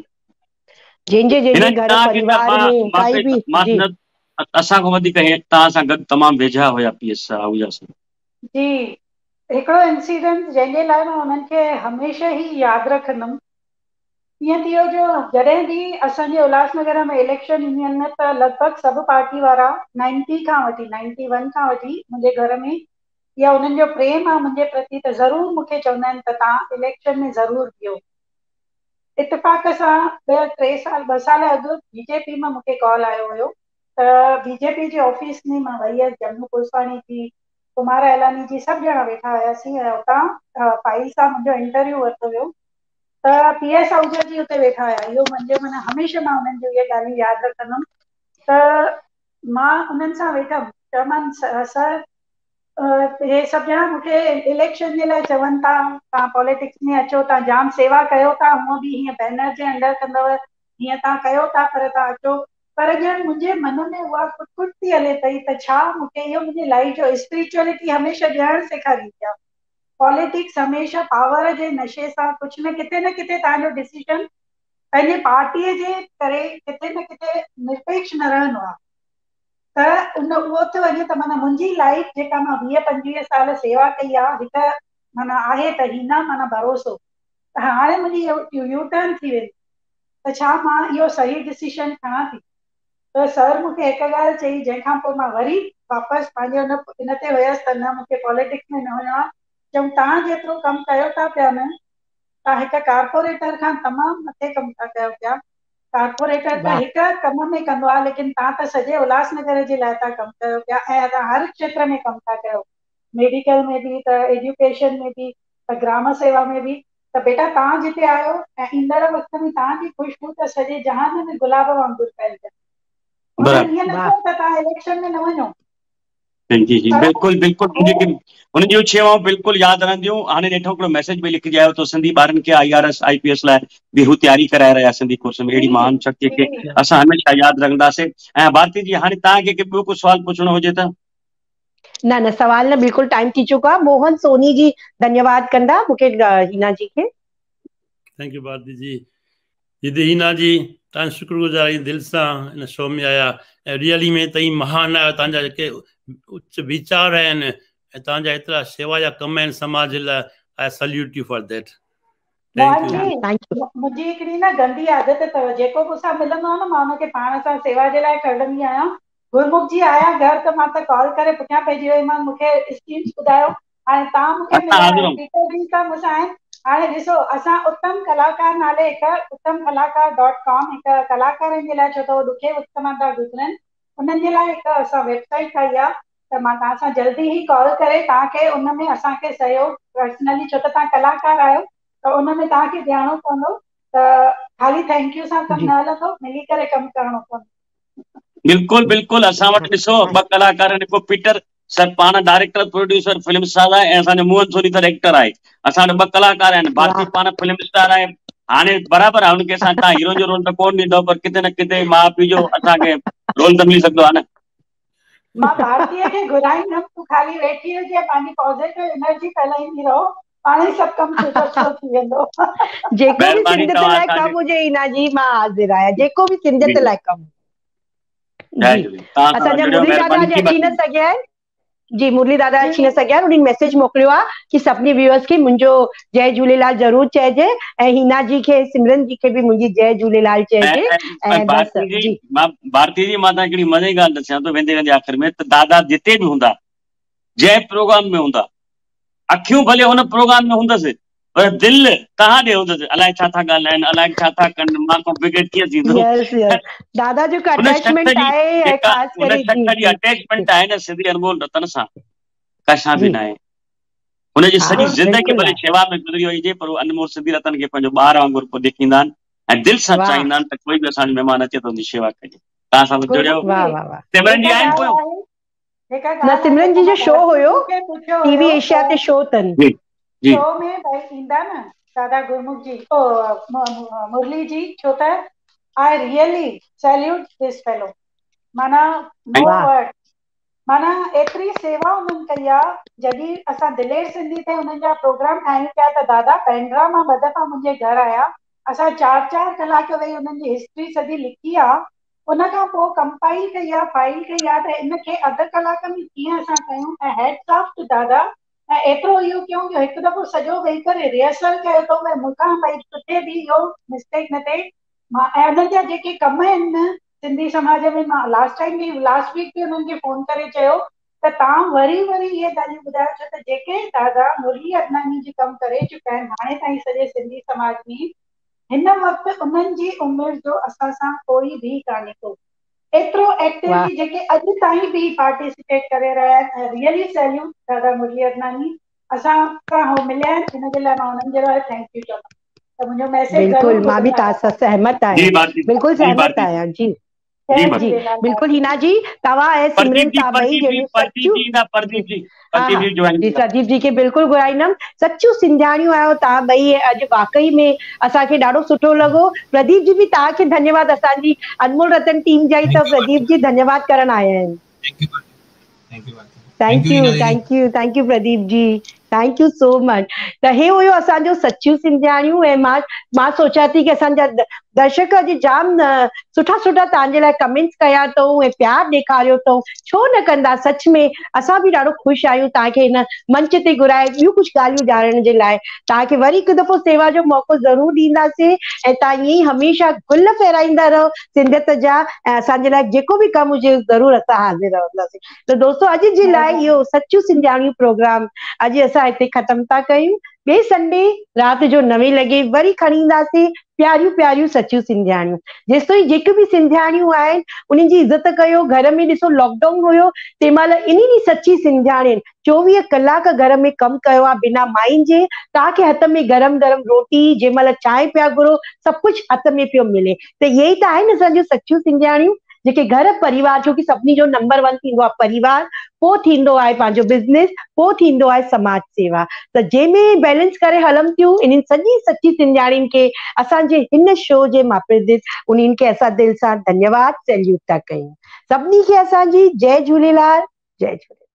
جنهن جي جنهن جي گهر پريوار ۾ ڪائي به جي. اسان کان وڌيڪ توهان سان گڏ تمام ويجها هيا پي ايس آهوجا سان. جي هڪڙو انسيڊنٽ جنهن جي لاء مان انهن کي هميشه ئي ياد رکندم ائين ٿي ويو جو جڏهن به اسان جي الهاس نگر ۾ اليڪشن اينديون آهن ته لڳ ڀڳ سڀ پارٽي وارا نائنٽي کان وٺي نائنٽي ون کان وٺي منهنجي گهر ۾ يا انهن جو پريم آهي منهنجي پرتي ته ضرور مون کي چوندا آهن ته توهان اليڪشن ۾ ضرور بيهو اتفاق سان ٻه ٽي سال ٻه سال اڳ بي جي پي مان مون کي ڪال آيو هيو ته بي جي پي جي آفيس ۾ مان وئي هيس جمنو پوسواڻي جي ڪمار ايلاني جي سڀ ڄڻا ويٺا هياسين ۽ اتان فائل سان منهنجو انٽرويو ورتو ويو ته پي ايس آهوجا جي اتي ويٺا هيا اهو منهنجو معنيٰ هميشه مان انهن جون اهي ڳالهيون ياد رکندم ته مان انهن سان ويٺم چيومان سر هي سڀ ڄڻا مون کي اليڪشن جي لاء چون ٿا توهان پاليٽڪس ۾ اچو توهان جام سيوا ڪيو ٿا هونء به هيئن بينر جي انڊر ڪندؤ هيئن توهان ڪيو ٿا پر توهان اچو پر ڄڻ منهنجي من ۾ اها کٽ کٽ ٿي هلي پئي ته ڇا مون کي اهو منهنجي لائيف جو اسپريچوئلٽي هميشه ڏيڻ سيکاريندي آهي پاليٽڪس هميشه پاور جي نشي سان ڪجهه نه ڪٿي نه ڪٿي توهان جو ڊسيزن پنهنجي پارٽيء جي ڪري ڪٿي نه ڪٿي نرپيڪش نه رهندو آهي ته ان اهو ٿيو وڃي ته معنيٰ منهنجي لائيف جيڪا مان ويهه پنجويهه سال سيوا ڪئي آهي هڪ معنيٰ آهي ته هينا معنيٰ ڀروسو ته هاڻي منهنجي يو ٽرن ٿي ويندي ته ڇا مان اهو صحيح ڊسيشن کڻان ٿي ته سر مون کي هڪ ڳالهه چئي جنهن کان پوء مان وري واپس پنهنجي ان ان تي ويس ته نه مون کي پاليٽڪس ۾ نه وڃڻو آهي چيائون توهان جيترو ڪم ڪيو ٿا پيا نه توهان هڪ ڪارپوريٽر کان تمام مٿي ڪم ٿا ڪيو پيا ڪارپوريٽر ته هڪ ڪم ۾ ڪندو آهي ليڪن توهان ته سڄي الهاس نگر جي لاء ٿا ڪم ڪيو پيا ۽ توهان هر کيتر ۾ ڪم ٿا ڪيو ميڊيڪل ۾ به ته ايجوڪيشن ۾ به ته گرام سيوا ۾ به ته بيٽا توهان جتي آهيو ۽ ايندڙ وقت ۾ توهان جي خوشبو ته سڄي جهان ۾ گلاب وانگر ڦهلجندي. هنن ائين نه چيو ته توهان اليڪشن ۾ نه وڃو. جي جي بلڪل بلڪل هن جون شيوائون بلڪل ياد رهنديون. هاڻي ڏٺو هڪڙو ميسيج به لکجي آيو ته سنڌي ٻارن کي I R S I P S لاء به هو تياري ڪرائي رهيا سنڌي ڪورس ۾. اهڙي مهان شخصيت کي اسان هميشه ياد رکنداسين. ۽ ڀارتي جي هاڻي توهان کي ٻيو ڪو سوال پڇڻو هجي ته؟ نه نه سوال نه، بلڪل ٽائيم ٿي چڪو آهي. موهن سوني جي ڌنيواد ڪندا مونکي هينا جي کي. Thank you ڀارتي جي. ديدي هينا جي تان شڪر گذار آهيون دل سان ان شو ۾ آيا ۽ ريئلي ۾ تئين مهان آهيو. تان جا جيڪي اچ ويچار آهن ۽ تان جا ايترا شيوا جا ڪم آهن سماج لاء، I salute you for that. Thank you. منهنجي هڪڙي نه گندي عادت اٿو، جيڪو مون سان ملندو آهي نه مان ان کي پاڻ سان سيوا جي لاء کڻندي آهيان. گرمک جي آيا گهر ته مان ته ڪال ڪري پٺيان پئجي وئي مان، مون کي اسڪيمز ٻڌايو. هاڻي توهان مون کي مليا آهيو، پيٽر جي ته مون سان آهن. هاڻي ڏسو اسان اتم ڪلاڪار نالي هڪ اتم ڪلاڪار ڊاٽ ڪام هڪ ڪلاڪارن جي لاء، ڇو ته هو ڏکي وقت مان ٿا گذرن، انهن جي لاء هڪ اسان ويب سائيٽ ٺاهي آهي ته مان توهان سان جلدي ئي ڪال ڪري توهان کي ان ۾ اسان کي سهيوگ پرسنلي، ڇو ته توهان ڪلاڪار آهيو ته ان ۾ توهان کي ڏيڻو پوندو ته خالي thank you سان ڪم نه هلندو، ملي ڪري ڪم ڪرڻو پوندو. بلڪل بلڪل اسان وٽ ڏسو ٻه ڪلاڪار آهن، هڪ پيٽر سر پاڻ ڊائريڪٽر پروڊيوسر فلم ساز آهي ۽ اسان جو موهن سوني سر ايڪٽر آهي. اسان وٽ ٻه ڪلاڪار آهن، ڀارتي پاڻ فلم اسٽار آهي. هاڻي برابر آهي ان کي اسان تان هيرو جو رول ته ڪون ڏيندو، پر ڪٿي نه ڪٿي ماء پيء جو اسان کي رول ته ملي سگهندو آهي نه. مان ڀارتيء کي گهرائيندم، تون خالي ويٺي هجي پنهنجي پازيٽو انرجي ڦهلائيندي رهو، پاڻ ئي سڀ ڪم سٺو ٿي ويندو. جيڪو به سنڌيت لاء ڪم هجي هينا جي مان حاضر آهيان، جيڪو به سنڌيت لاء ڪم. جي اسان جا مرلي دادا اڄ اچي نه سگهيا آهن. جي مرلي دادا اچي نه سگهيا آهن، انهن ميسيج موڪليو آهي ڪي سڀني ويوئرس کي منهنجو جئي جهوليلال ضرور چئجي ۽ هينا جي کي سمرن جي کي به منهنجي جئي جهوليلال چئجي. ۽ بس جي ڀارتي جي مان تان هڪڙي مزي جي ڳالهه ڏسيان ٿو ويندي ويندي آخر ۾ ته دادا جتي به هوندا، جنهن پروگرام ۾ هوندا، اکيون ڀلي ان پروگرام ۾ هوندس پر دل توهان ڏي هوندس، الائي ڇا ٿا ڳالهائن، الائي ڇا ٿا ڪن، مان کان بغير ڪيئن ٿيندو. يس يس دادا جو اٽيچمينٽ آهي ۽ خاص ڪري ان شخص جي اٽيچمينٽ آهي نه سنڌي انمول رتن سان، ڪنهن سان به ناهي. هن جي سڄي زندگي ڀلي شيوا ۾ گذري وئي هجي پر هو انمول سنڌي رتن کي پنهنجو ٻار وانگر پوء ڏيکيندا آهن ۽ دل سان چاهيندا آهن ته ڪوئي به اسان جو مهمان اچي ته ان جي شيوا ڪجي. توهان سان جڙيو سمرن جي آهن پويون. نه سمرن جي جو شو هيو ٽي وي ايشيا تي شو تن. جي جي شو ۾ ڀائي ايندا نه دادا گرمک جي او مرلي جي، ڇو ته I really salute this fellow, معنيٰ نو ورڊ، معنيٰ ايتري سيوا انهن ڪئي آ. جڏهن اسان دلير سنڌي تي انهن جا پروگرام ٺاهيون پيا ته دادا بينڊرا مان ٻه دفعا منهنجي گهر آيا، اسان چار چار ڪلاڪ ويهي انهن جي هسٽري سڄي لکي آ، ان کان پوء ڪمپائل ڪئي آ، فائل ڪئي آ ته ان کي اڌ ڪلاڪ ۾ ڪيئن اسان ڪيون. ۽ هيٽس آف ٽو دادا. ۽ ايترو اهو ڪيون جو هڪ دفعو سڄو ويهي ڪري ريهرسل ڪيو اٿئون ڀئي مون کان ڀئي ڪٿي به اهو مسٽيڪ نه ٿئي. مان ۽ انهن جا جيڪي ڪم آهن نه سنڌي سماج ۾، مان لاسٽ ٽائيم به لاسٽ ويڪ به انهن کي فون ڪري چيو ته توهان وري وري اهي ڳالهيون ٻڌايو، ڇو ته جيڪي دادا مرلي ادناني جي ڪم ڪري چڪا آهن هاڻي تائين سڄي سنڌي سماج ۾، هن وقت انهن جي عمر جو اسان سان ڪوئي به ڪانهي ڪو ايترو ايڪٽيولي جيڪي اڄ تائين به پارٽيسپيٽ ڪري رهيا آهن. ۽ ريئلي سيليوٽ دادا مرلي ادناني، اسان سان هو مليا آهن ان جي لاء مان انهن جي لاء thank you چوندم ته منهنجو ميسيج بلڪل مان به توهان سان سهمت آهيان، بلڪل سهمت آهيان. جي جي بلڪل هينا جي توهان ۽ سمرن توهان ٻئي ڄڻيون سچيون، جي پرديپ جي کي بلڪل گهرائيندم، سچيون سنڌياڻيون آهيو توهان ٻئي. اڄ واقعي ۾ اسان کي ڏاڍو سٺو لڳو. پرديپ جي به توهان کي ڌنيواد، اسان جي انمول رتن ٽيم جا ئي ته پرديپ جي ڌنيواد ڪرڻ آيا آهن. Thank you thank you thank you Pradeep ji, thank you so much. ته هي هيو اسان جو سچيون سنڌياڻيون ۽ مان سوچان ٿي ڪي اسان جا درشڪ اڄ جام سٺا سٺا توهان جي لاء ڪمينٽس ڪيا اٿئون ۽ پيار ڏيکاريو اٿئون. ڇو نه ڪندا، سچ ۾ اسان به ڏاڍو خوش آهيون توهان کي هن منچ تي گهرائي ٻيون ڪجهه ڳالهيون ڄاڻڻ جي لاء. توهان کي وري هڪ دفعو سيوا جو موقعو ضرور ڏينداسين ۽ توهان ائين ئي هميشه گل ڦهرائيندا رهو سنڌيت جا ۽ اسان جي لاء جيڪو به ڪم هجي ضرور اسان حاضر رهنداسين. ته دوستو اڄ جي لاء اهو سچيون سنڌياڻيون پروگرام اڄ اسان هتي ختم ٿا ڪيون. ٻئي سنڊي رات جو نوين لڳي وري کڻي اينداسين پياريون پياريون سچيون سنڌياڻيون. جيستائين جيڪي به سنڌياڻيون آهن انهن جي عزت ڪيو. گهر ۾ ڏسو لاڪ ڊائون هيو تنهن مهل انهن ئي سچي سنڌياڻين 24 ڪلاڪ گهر ۾ ڪم ڪيو آهي بنا ماين جي. توهان کي هٿ ۾ گرم گرم روٽي، جنهن مهل چانهه پيا گهرو سڀ ڪجهه هٿ ۾ پيو ملي. ته اهي ئي ته آهن اسان جون سچيون سنڌياڻيون. जेके घर परिवार, छो की सभिनी जो नंबर 1 थींदो आहे परिवार, पोइ थींदो आहे पंहिंजो बिज़नेस, पोइ थींदो आहे समाज सेवा। त जंहिंमें बैलेंस करे हलनि थियूं इन्हनि सॼी सची सिंधियाणियुनि खे असांजे हिन शो जे मापे उन्हनि खे असां दिलि सां धन्यवाद सैल्यूट था कयूं। सभिनी खे असांजी जय झूलेलाल, जय झूलेलाल।